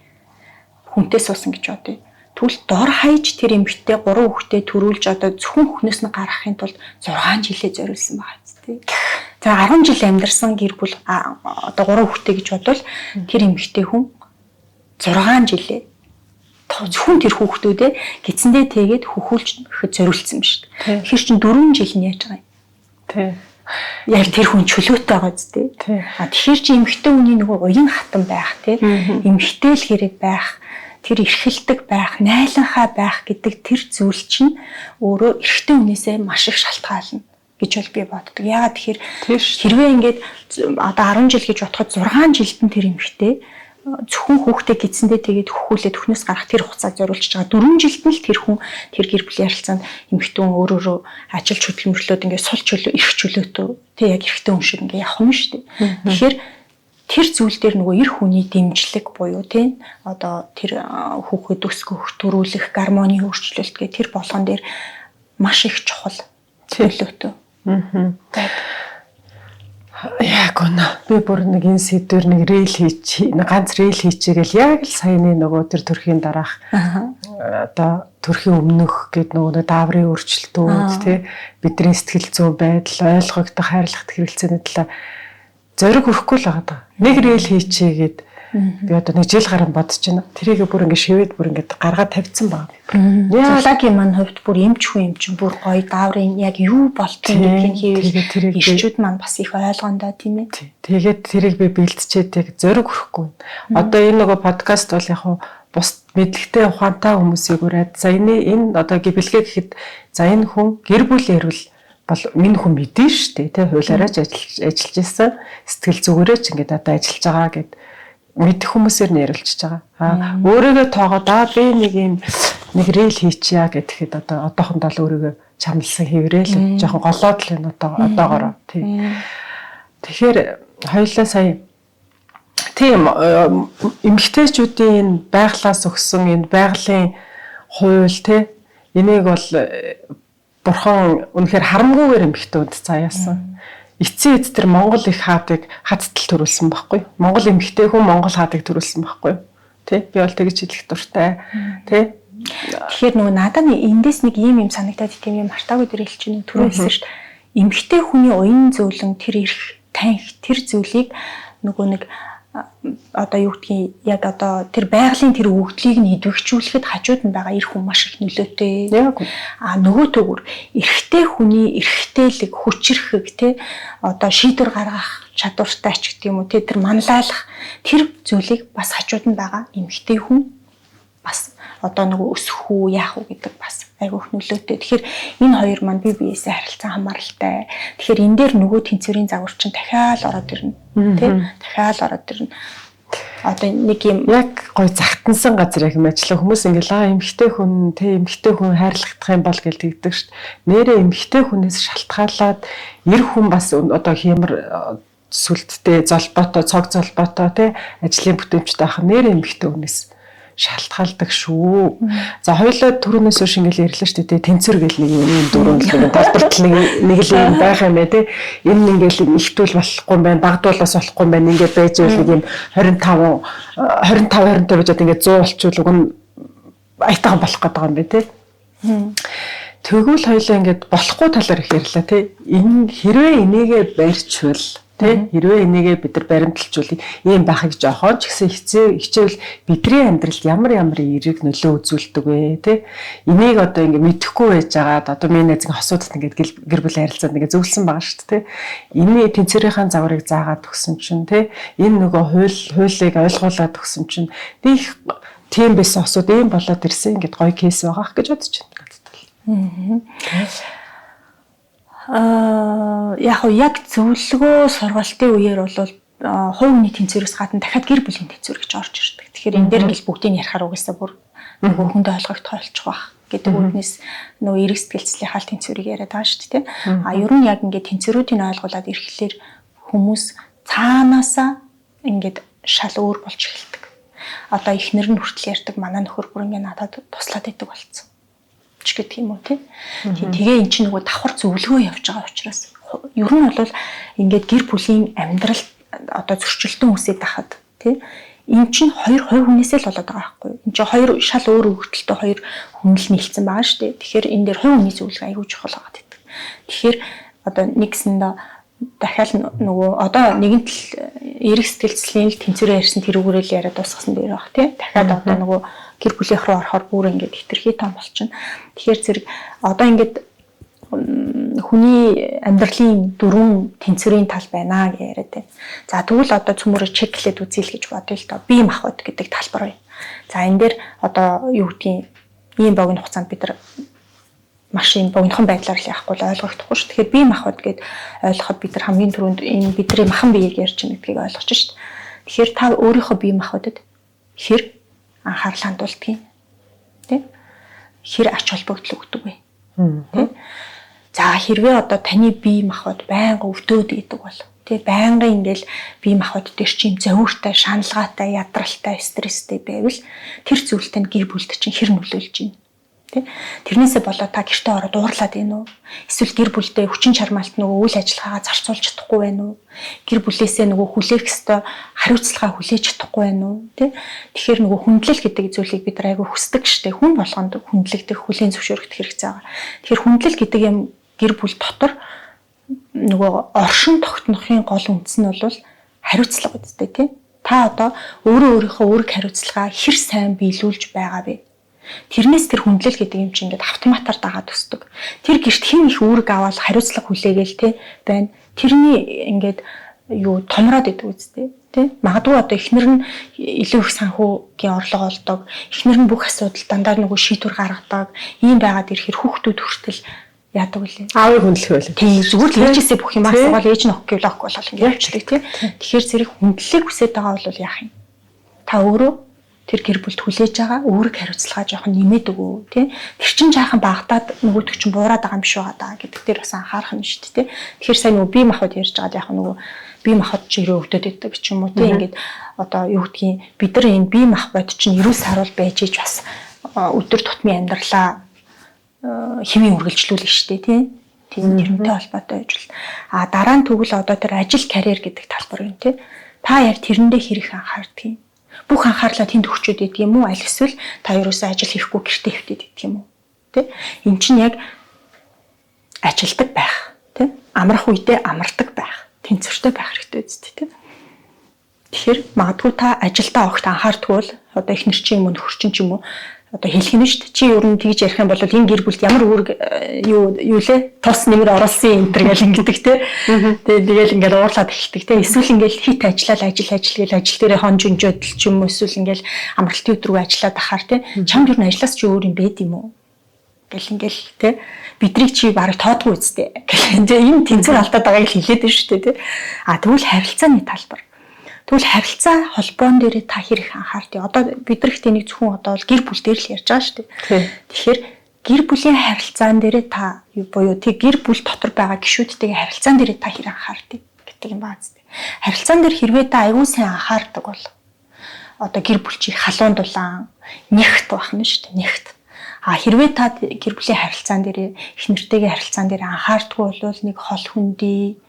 Хүнтэй суусан гэж бодъё. Тэгвэл дор хаяж тэр эмэгтэй 3 хүүхдээ төрүүлж одоо зөвхөн хөхнөөс нь гаргахын тулд 6 жилээ зориулсан байгаа биз дээ. За 10 жил амьдарсан гэр бүл одоо 3 хүүхдээ гэж бодвол тэр эмэгтэй хүн 6 жилээ зөвхөн тэр хүүхдүүдээ гидсэндээ тэгээд хөхүүлж зориулсан юм шүү дээ. Тэгэхээр чин 4 жил нь яаж байгаа юм? Тий. Яг тэр хүн чөлөөтэй байгаа зү тий. А тэгэхээр чи эмэгтэй хүний нөгөө уян хатан байх тий. Эмэгтэй л хэрэг байх, тэр эрхэлдэг байх, найланхаа байх гэдэг тэр зүйл чинь өөрөө эрэгтэй хүнээсээ маш их шалтгаална гэж бол би боддог. Яагаад тэгэхээр хэрвээ ингээд одоо 10 жил гэж бодоход 6 жилд нь тэр эмэгтэй зөвхөн хүүхдээ гидсэндээ тэгээд хөхүүлээд төхнөөс гарах тэр хугацааг зориулж байгаа. 4 жилд нь л тэр хүн тэр гэр бүлийн харилцаанд эмэгтэй хүн өөр өөрөө ажиллаж хөдөлмөрлөөд ингээд сул чөлөө, эрх чөлөөтэй тий яг эрэгтэй хүн шиг ингээд явах юм шүү дээ. Тэгэхээр тэр зүйл дээр нөгөө эр хүний дэмжлэг буюу тий одоо тэр хүүхэд өсгөх, төрүүлэх, гармоны өөрчлөлт гэх тэр болгон дээр маш их чухал чөлөөтэй. Яг үнэ. Би бүр нэг энэ сэдвэр нэг рейл хийч, ганц рейл хийчихгээл яг л саяны нөгөө тэр төрхийн дараах одоо төрхийн өмнөх гээд нөгөө дааврын өөрчлөлтүүд тий бидний сэтгэл зүйн байдал, ойлгогдох, хайрлах хэрэгцээний талаар зориг өрөхгүй л байгаа даа. Нэг рейл хийчихээд би одоо нэг жил гарan бодож байна. Тэрийг бүр ингэ шивэд бүр ингэ гаргаад тавьсан байгаа. Зулагийн маань хувьд бүр эмч хүн юм чинь бүр гоё дааврын яг юу болтгийг гэдгийг хийвэл ирчүүд маань бас их ойлгондоо тийм ээ. Тэгээд тэрийг би бэлтчихэд яг зориг өрөхгүй. Одоо энэ нөгөө подкаст бол яг хуу бус мэдлэгтэй ухаантай хүмүүсийг ураад за энэ одоо бэлгээ гэхэд за энэ хүн гэр бүл ярил бол минь хүн мэдэн шүү дээ тий хуулиараа ч ажиллаж исэн сэтгэл зүгээрээ ч ингээд одоо ажиллаж байгаа гэд мэдэх хүмүүсээр нь ярилцж байгаа. Аа өөрийгөө тоогоод аа би нэг юм нэг рейл хийчихье гэхэд одоо одоохондоо л өөрийгөө чамлсан хэврээл жоохон голоод л байна одоо одоогоороо тий. Тэгэхээр хоёулаа сая тийм эмэгтэйчүүдийн энэ байглаас өгсөн энэ байгалийн хууль тий энийг бол бурхан үнэхээр харамгүйгээр эмэгтэйд заяасан. Эцсийн эд тэр Монгол их хаадыг хаттал төрүүлсэн байхгүй. Монгол эмэгтэй хүн Монгол хаадыг төрүүлсэн байхгүй. Тэ? Би бол тэгж хэлэх дуртай. Тэ? Тэгэхээр нөгөө надад эндээс нэг ийм юм санагдаад тийм юм мартаагүй дээр хэлчих нэг түрүү хэлсэн шүү дээ. Эмэгтэй хүний уян зөөлөн тэр эрх танх тэр зүйлийг нөгөө нэг одоо юу гэдгийг яг одоо тэр байгалийн тэр өгдлийг нь идэвхжүүлэхэд хажууд нь байгаа эр хүн маш их нөлөөтэй. А нөгөө төгөр эрэгтэй хүний эрэгтэйлэг, хүчирхэг те одоо шийдвэр гаргах чадвартай ч гэдэг юм уу те тэр манлайлах тэр зүйлийг бас хажууд нь байгаа эмэгтэй хүн бас одоо нөгөө өсөх үү яах уу гэдэг бас айгүй их нөлөөтэй. Тэгэхээр энэ хоёр маань бие биесээ харилцан хамааралтай. Тэгэхээр энэ дээр нөгөө тэнцвэрийн загвар чинь дахиад ороод ирнэ. Тэ? Дахиад ороод ирнэ. Одоо нэг юм яг гой загтансан газар яг юм ажиллаа хүмүүс ингээл аа эмэгтэй хүн тэ эмэгтэй хүн хайрлахдах юм бол гэл тэгдэг шүү дээ. Нэрээ эмэгтэй хүнээс шалтгаалаад эр хүн бас одоо хиймэр сүлдтэй золбоотой цог золбоотой тэ ажлын бүтээмжтэй ах нэрээ эмэгтэй хүнээс шалтгаалдаг шүү. За хоёулаа түрүүнээс хойш ингээл ярьлаа шүү дээ. Тэнцвэр гэл нэг юм дөрөв л нэг долдортол нэг л юм байх юм ээ тэ. Энэ ингээл ихтүүл болохгүй юм байна, багдуул бас болохгүй юм байна. Ингээд байж байл нэг юм 25 25 25 байжаад ингээд 100 болчвол уг нь аятайхан болох гэдэг юм бэ тэ. Тэгвэл хоёулаа ингээд болохгүй талаар их ярьлаа тэ. Энэ хэрвээ энийгээ барьчвал Тэ, хэрвээ энийгээ бид нар баримталжуул ийм байхыг жоохон ч гэсэн хичээвэл бидний амьдралд ямар ямар эерэг нөлөө үзүүлдэг вэ, тэ? Энийг одоо ингээ мэдэхгүй байж байгаад одоо миний найз ингээ хосуудад ингээд гэр бүлийн харилцаанд ингээ зөвлөсөн байгаа шүү дээ, тэ? Энийн тэнцвэрийн загварыг заагаад өгсөн чинь, тэ, энэ нөгөө хуулийг ойлгуулад өгсөн чинь их тийм байсан хосууд ийм болоод ирсэн, ингээд гоё case байгаа гэж бодож байна надад бол. Яг яг зөвлөгөө сургалтын үеэр бол хувь хүний тэнцвэрээс гадна дахиад гэр бүлийн тэнцвэр гэж орж ирдэг. Тэгэхээр энэ дээр ингээл бүгдийг ярихаар угаасаа бүр нөгөө хүндээ ойлгогдох болчих واخ гэдэг үүднээс нөгөө эерэг сэтгэл зүйн хаал тэнцвэрийг яриад байгаа шүү дээ. А ер нь яг ингээд тэнцвэрүүдийг ойлгуулад ирэхлээр хүмүүс цаанаасаа ингээд шал өөр болж эхэлдэг. Одоо эхнэр нь хүртэл ярьдаг, манай нөхөр бүр ингээд надад туслаад идэг болцсон гэдэг юм уу, тий. Тэгээ эн чинь нөгөө давхар зөвлөгөө явж байгаа учраас ер нь бол ингээд гэр бүлийн амьдрал одоо зөрчилдөн үсээд байхад, тий, эн чинь хоёр хувь хүнээсээ л болоод байгаа байхгүй. Эн чинь хоёр шал өөр өгөгдөлтэй хоёр хүн л нийлцсэн байгаа шүү дээ. Тэгэхээр энэ дээр хувь хүний зөвлөгөө аягүй чухал байгаа гэдэг. Тэгэхээр одоо нэгсэндээ дахиад нөгөө одоо нэгэн тал эерэг сэтгэл зүйн л тэнцвэрээ ярьсан тэрүүгээрээ л яриад дуусгасан дээр баг, тий. Дахиад одоо нөгөө гэр бүлийнх рүү орохоор бүр ингээд хэтэрхий том болчихно. Тэгэхээр зэрэг одоо ингээд хүний амьдралын дөрвөн тэнцвэрийн тал байна гэж яриад байна. За тэгвэл одоо цөмөрө чеклээд үзье л гэж бодъё л доо. Бие махбод гэдэг талбар байна. За энэ дээр одоо юу гэдгийг ийм богино хугацаанд бид нар маш ийм богинохон байдлаар л яахгүй л ойлгохдохгүй шүү. Тэгэхээр бие махбод гэд ойлгоход бид нар хамгийн түрүүнд энэ бидний махан биеийг ярьж байгаа гэдгийг ойлгож шít. Тэгэхээр та өөрийнхөө бие махбодод хэр анхаарал хандуулдгийг, тий? Хэр ач холбогдол өгдөг вэ? Тий? За хэрвээ одоо таны бие махбод байнга өвдөөд идэг бол, тий, байнгын ингээл бие махбод дээр чи юм зовиуртай, шаналгаатай, ядралтай, стресстэй байвал тэр зүйл тань гэр бүлд чинь хэр нөлөөлж байна? Тий? Тэрнээсээ болоод та гэртээ ороод уурлаад байна уу? Эсвэл гэр бүлдээ хүчин чармаалт нөгөө үйл ажиллагаагаа зарцуулж чадахгүй байна уу? Гэр бүлээсээ нөгөө хүлээх ёстой хариуцлагаа хүлээж чадахгүй байна уу? Тий? Тэгэхээр нөгөө хүндлэл гэдэг зүйлийг бид нар айгүй хүсдэг штэ. Хүн болгонд хүндлэгдэх, хүлээн зөвшөөрөгдөх хэрэгцээ байгаа. Тэгэхээр хүндлэл гэдэг юм гэр бүл дотор нөгөө оршин тогтнохын гол үндэс нь бол хариуцлага үстэй, тий? Та одоо өөрөө өөрийнхөө үүрэг хариуцлагаа хэр сайн биелүүлж байгаа вэ? Тэрнээс тэр хүндлэл гэдэг юм чинь ингээд автоматар дагаад өсдөг. Тэр гэрт хэн их үүрэг аваад хариуцлага хүлээгээл те байна. Тэрний ингээд юу томроод идэг үстэй, тий? Магадгүй одоо эхнэр нь илүү их санхүүгийн орлого олдог. Эхнэр нь бүх асуудал дандаа нөгөө шийдвэр гаргадаг. Ийм байгаад ирэхэр хүүхдүүд хүртэл яадаг үлээ. Аавыг хүндлэх байлаа. Тий, зүгээр л ээжээсээ бүх юм асуугаал ээж нь өгөх гэвэл өгөхгүй болол ингээд явчихдаг, тий. Тэгэхээр зэрэг хүндлэлийг хүсэж байгаа бол яах юм? Та өөрөө тэр гэр бүлд хүлээж байгаа үүрэг хариуцлагаа жоохон нэмээд өгөө, тий. Тэр чинь жаахан багтаад нөгөөдөг чинь буураад байгаа юм биш байгаа даа гэдэг дээр бас анхаарах нь шүү дээ, тий. Тэгэхээр сайн нөгөө бие махбод ярьж байгаад яг нөгөө бие махбод чи өрөө өвдөд идэг ч юм уу, тий. Ингээд одоо юу гэдгийг бид нар энэ бие махбод чинь эрүүл саруул байж иж бас өдөр тутмын амьдралаа хэвийн үргэлжлүүлнэ шүү дээ, тий. Тийм, тэрнтэй холбоотой байж бол. А дараа нь тэгвэл одоо тэр ажил карьер гэдэг талбар юм, тий. Та яг тэрэндээ хэрэг анхаардгийг. Бүх анхаарлаа тэнд өгчөөд идэг юм уу? Аль эсвэл та ерөөсөө ажил хийхгүй гэртээ хэвтээд идэг юм уу? Тэ? Эн чинь яг ажилдаг байх, тэ? Амрах үедээ амардаг байх, тэнцвэртэй байх хэрэгтэй үсттэй, тэ? Тэгэхээр магадгүй та ажилдаа огт анхаардгүй бол одоо эхнэр чинь юм уу, нөхөр чинь ч юм уу одоо хэлэх нь шүү дээ. Чи ер нь тэгж ярих юм бол энэ гэр бүлд ямар үүрэг юу юу лээ? Тус нэмэр оруулсан энэ төр гэл ингэдэг те. Тэгэл ингээл уурлаад эхэлдэг те. Эсвэл ингээл хит ажиллаад ажил ажил гэл ажил дээрээ хонж өнжөөд л ч юм уу эсвэл ингээл амралтын өдрүүг ажиллаад ахаар те. Чамд ер нь ажлаас чи өөр юм байд юм уу? Гэл ингээл те. Бидрийг чи бараг тоодгүй үсттэй. Гэл энэ тэнцвэр алдаад байгааг л хэлээд байна шүү дээ те. А тэгвэл харилцааны талбар. Тэгвэл харилцаа холбоон дээрээ та хэрэг анхаардыг. Одоо бид нар их тэнийг зөвхөн одоо бол гэр бүл дээр л ярьж байгаа шүү дээ. Тэгэхээр гэр бүлийн харилцаан дээрээ та буюу тэг гэр бүл дотор байгаа гишүүдтэйгээ харилцаан дээрээ та хэрэг анхаардыг гэдэг юм баа зү. Харилцаан дээр хэрвээ та аягүй сайн анхаардаг бол одоо гэр бүл чи халуун дулаан нягт байх нь шүү дээ. Нягт. А хэрвээ та гэр бүлийн харилцаан дээрээ их нэртэйгээ харилцаан дээр анхаардгүй бол нэг хол хүндий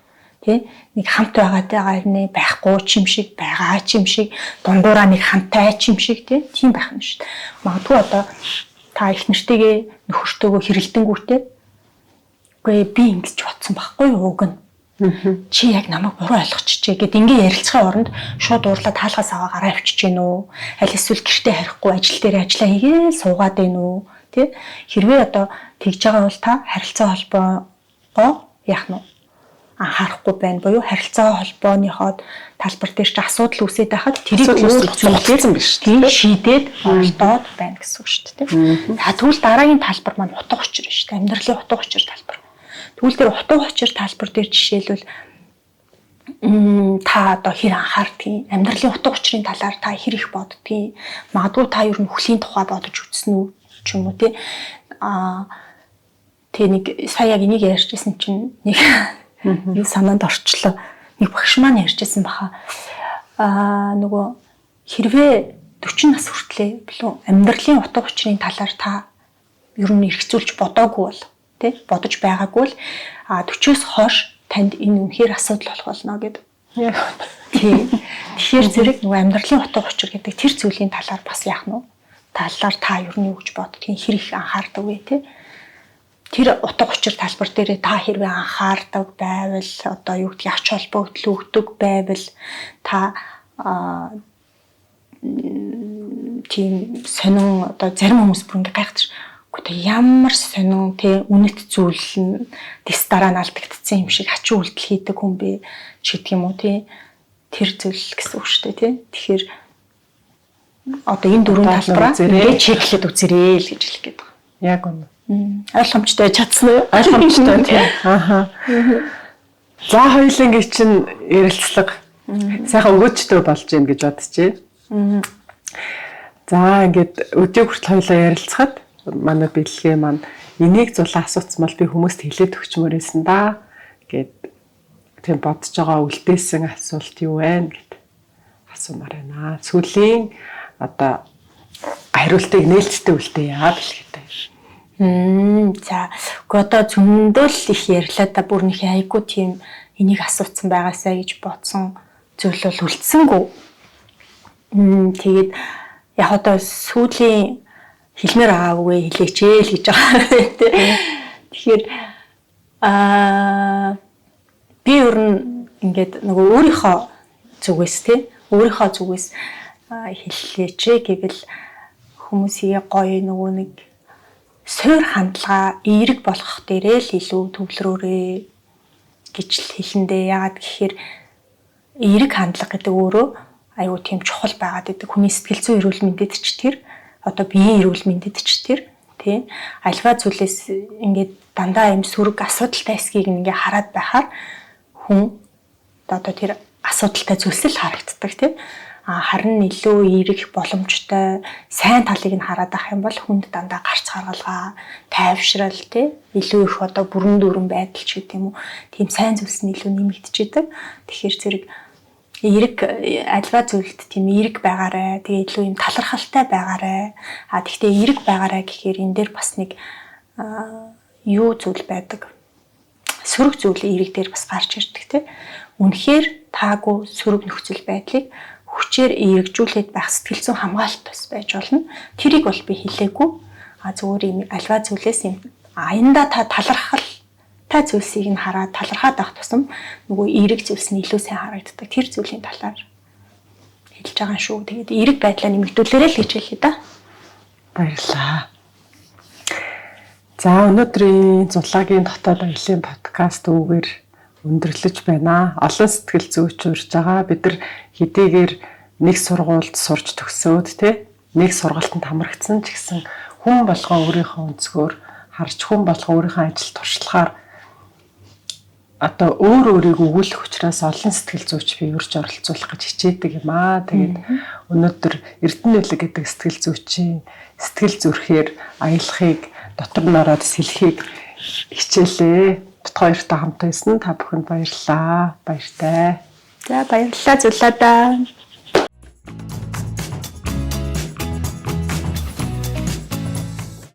тий, нэг хамт байгаатайгаа нэ байхгүй ч юм шиг байгаа ч юм шиг дундуураа нэг хамтай ч юм шиг тий, тийм байх нь шүү дээ. Магадгүй одоо та их нэртэйгээ нөхөртөөгөө хэрэлдэнгүүтээ үгүй би ингэж бодсон байхгүй юу уг нь. Чи яг намайг буруу ойлгочихжээ гэд ингээ ярилцахын оронд шууд уурлаад хаалгаас аваа гараа авчиж гин үү? Аль эсвэл гэртээ харихгүй ажил дээр ажиллаа хийгээл суугаад гин үү? Тэ? Хэрвээ одоо тэгж байгаа бол та харилцаа холбоогоо яах нь анхаарахгүй байна буюу харилцаа холбооныхоо талбар дээр чи асуудал үүсээд байхад тэрийг өөр зүйлээр биш тийм шийдээд оролдоод байна гэсэн үг шүү дээ. За тэгвэл дараагийн талбар маань утга учир шүү дээ. Амьдралын утга учир талбар. Тэгвэл тэр утга учир талбар дээр жишээлбэл та одоо хэр анхаардгийг, амьдралын утга учирын талаар та хэр их боддгийг, магадгүй та ер нь хөлийн тухай бодож үзсэн үү ч юм уу тий. Тэг нэг сая яг энийг ярьжсэн чинь нэг юу санаанд орчлоо. Нэг багш маань ярьжсэн баха. Нөгөө хэрвээ 40 нас хүртлээ билүү амьдралын утга учирын талаар та ер нь эргцүүлж бодоогүй бол тий бодож байгаагүй л 40-оос хойш танд энэ үнэхээр асуудал болох болно гэдэг. Тий. Тэгэхээр зэрэг нөгөө амьдралын утга учир гэдэг тэр зүйлийн талаар бас яах нь вэ? Талаар та ер нь юу гэж боддгийг, хэр их анхаардаг вэ тий? Тэр утга учир талбар дээрээ та хэрвээ анхаардаг байвал одоо юу гэдгийг ач холбогдол өгдөг байвал та тийм сонин одоо зарим хүмүүс бүр ингээ гайхдаг. Үгүй ямар сонин те үнэт зүйл нь дэс дараа нь алдагдсан юм шиг хачин үйлдэл хийдэг хүн бэ ч гэдэг юм уу те, тэр зүйл гэсэн үг шүү дээ те. Тэгэхээр одоо энэ дөрвөн талбараа ингээд чеклээд үзэрээ л гэж хэлэх гээд байгаа. Яг үнэ. Ойлгомжтой чадсан уу? Ойлгомжтой тий. Ааха. За хоёулангийн чинь ярилцлага сайхан өгөөчтэй болж гин гэж бодож байна. За ингээд өдөө хүртэл хоёулаа ярилцахад манай бэлгээ маань энийг зулаа асууцсан бол би хүмүүст хэлээд өгчмөр байсан да гэд тийм бодож байгаа үлдээсэн асуулт юу вэ гэд асуумаар байна. Сүүлийн одоо хариултыг нээлттэй үлдээе бэлгээтэй. За үгүй одоо зөндөл их ярьлаа да, бүр нэг айгүй тийм энийг асууцсан байгаасаа гэж бодсон зүйл бол үлдсэнгүү. Тэгээд яг одоо сүүлийн хэлмээр байгаа үгээ хэлээч ээ л гэж байгаа тий. Тэгэхээр би ер нь ингээд нөгөө өөрийнхөө зүгээс тий, өөрийнхөө зүгээс хэллээч ээ гэвэл хүмүүсийг гоё нөгөө нэг суур хандлага эерэг болгох дээрээ л илүү төвлөрөөрэй гэж хэлэндээ. Яагаад гэхээр эерэг хандлага гэдэг өөрөө аюу тийм чухал байгаад байдаг. Хүний сэтгэл зүйн эрүүл мэндэд ч тэр, одоо биеийн эрүүл мэндэд ч тэр тий. Альва зүйлээс ингээд дандаа юм сөрөг асуудалтай хэсгийг ингээ хараад байхаар хүн одоо тэр асуудалтай зүйлс л харагддаг тий. Харин илүү эерэг боломжтой сайн талыг нь хараад ах юм бол хүнд дандаа гарц гаргалгаа, тайвшрал тий, илүү их одоо бүрэн дүүрэн байдал ч гэдэг юм уу, тийм сайн зүйлс нь илүү нэмэгдчихэдэг. Тэгэхээр зэрэг эерэг альва зүйлд тийм эерэг байгаарэ, тэгээ илүү юм талархалтай байгаарэ. Тэгтээ эерэг байгаарэ гэхээр энэ дээр бас нэг юу зүйл байдаг. Сөрөг зүйл эерэг дээр бас гарч ирдэг тий. Үнэхээр таагүй сөрөг нөхцөл байдлыг хүчээр эерэгжүүлээд байх сэтгэл зүйн хамгаалалт бас байж болно. Тэрийг бол би хэлээгүй. Зүгээр юм альва зүйлээс юм аянда та талархал та зүйлсийг нь хараад талархаад байх тусам нөгөө эерэг зүйлс нь илүү сайн харагддаг. Тэр зүйлийн талаар хэлж байгаа шүү. Тэгээд эерэг байдлаа нэмэгдүүлээрэй л гэж хэлье да. Баярлалаа. За өнөөдрийн Зулаагийн дотоод аялын подкаст үүгээр өндөрлөж байна. Олон сэтгэл зүйч урьж байгаа. Бид нар хэдийгээр нэг сургуульд сурч төгсөөд те нэг сургалтанд хамрагдсан ч гэсэн хүн болгон өөрийнхөө өнцгөр харж, хүн болгон өөрийнхөө ажил туршлагаар одоо өөр өөрийг өгүүлэх учраас олон сэтгэл зүйч би урьж оролцуулах гэж хичээдэг юм аа. Тэгээд өнөөдөр Эрдэнэ үлэг гэдэг сэтгэл зүйчийн сэтгэл зүрхээр аялахыг, дотор нь ороод сэлхийг хичээлээ. Бит хоёртой хамт байсан та бүхэнд баярлалаа. Баяртай. За баярлалаа Зулаадаа.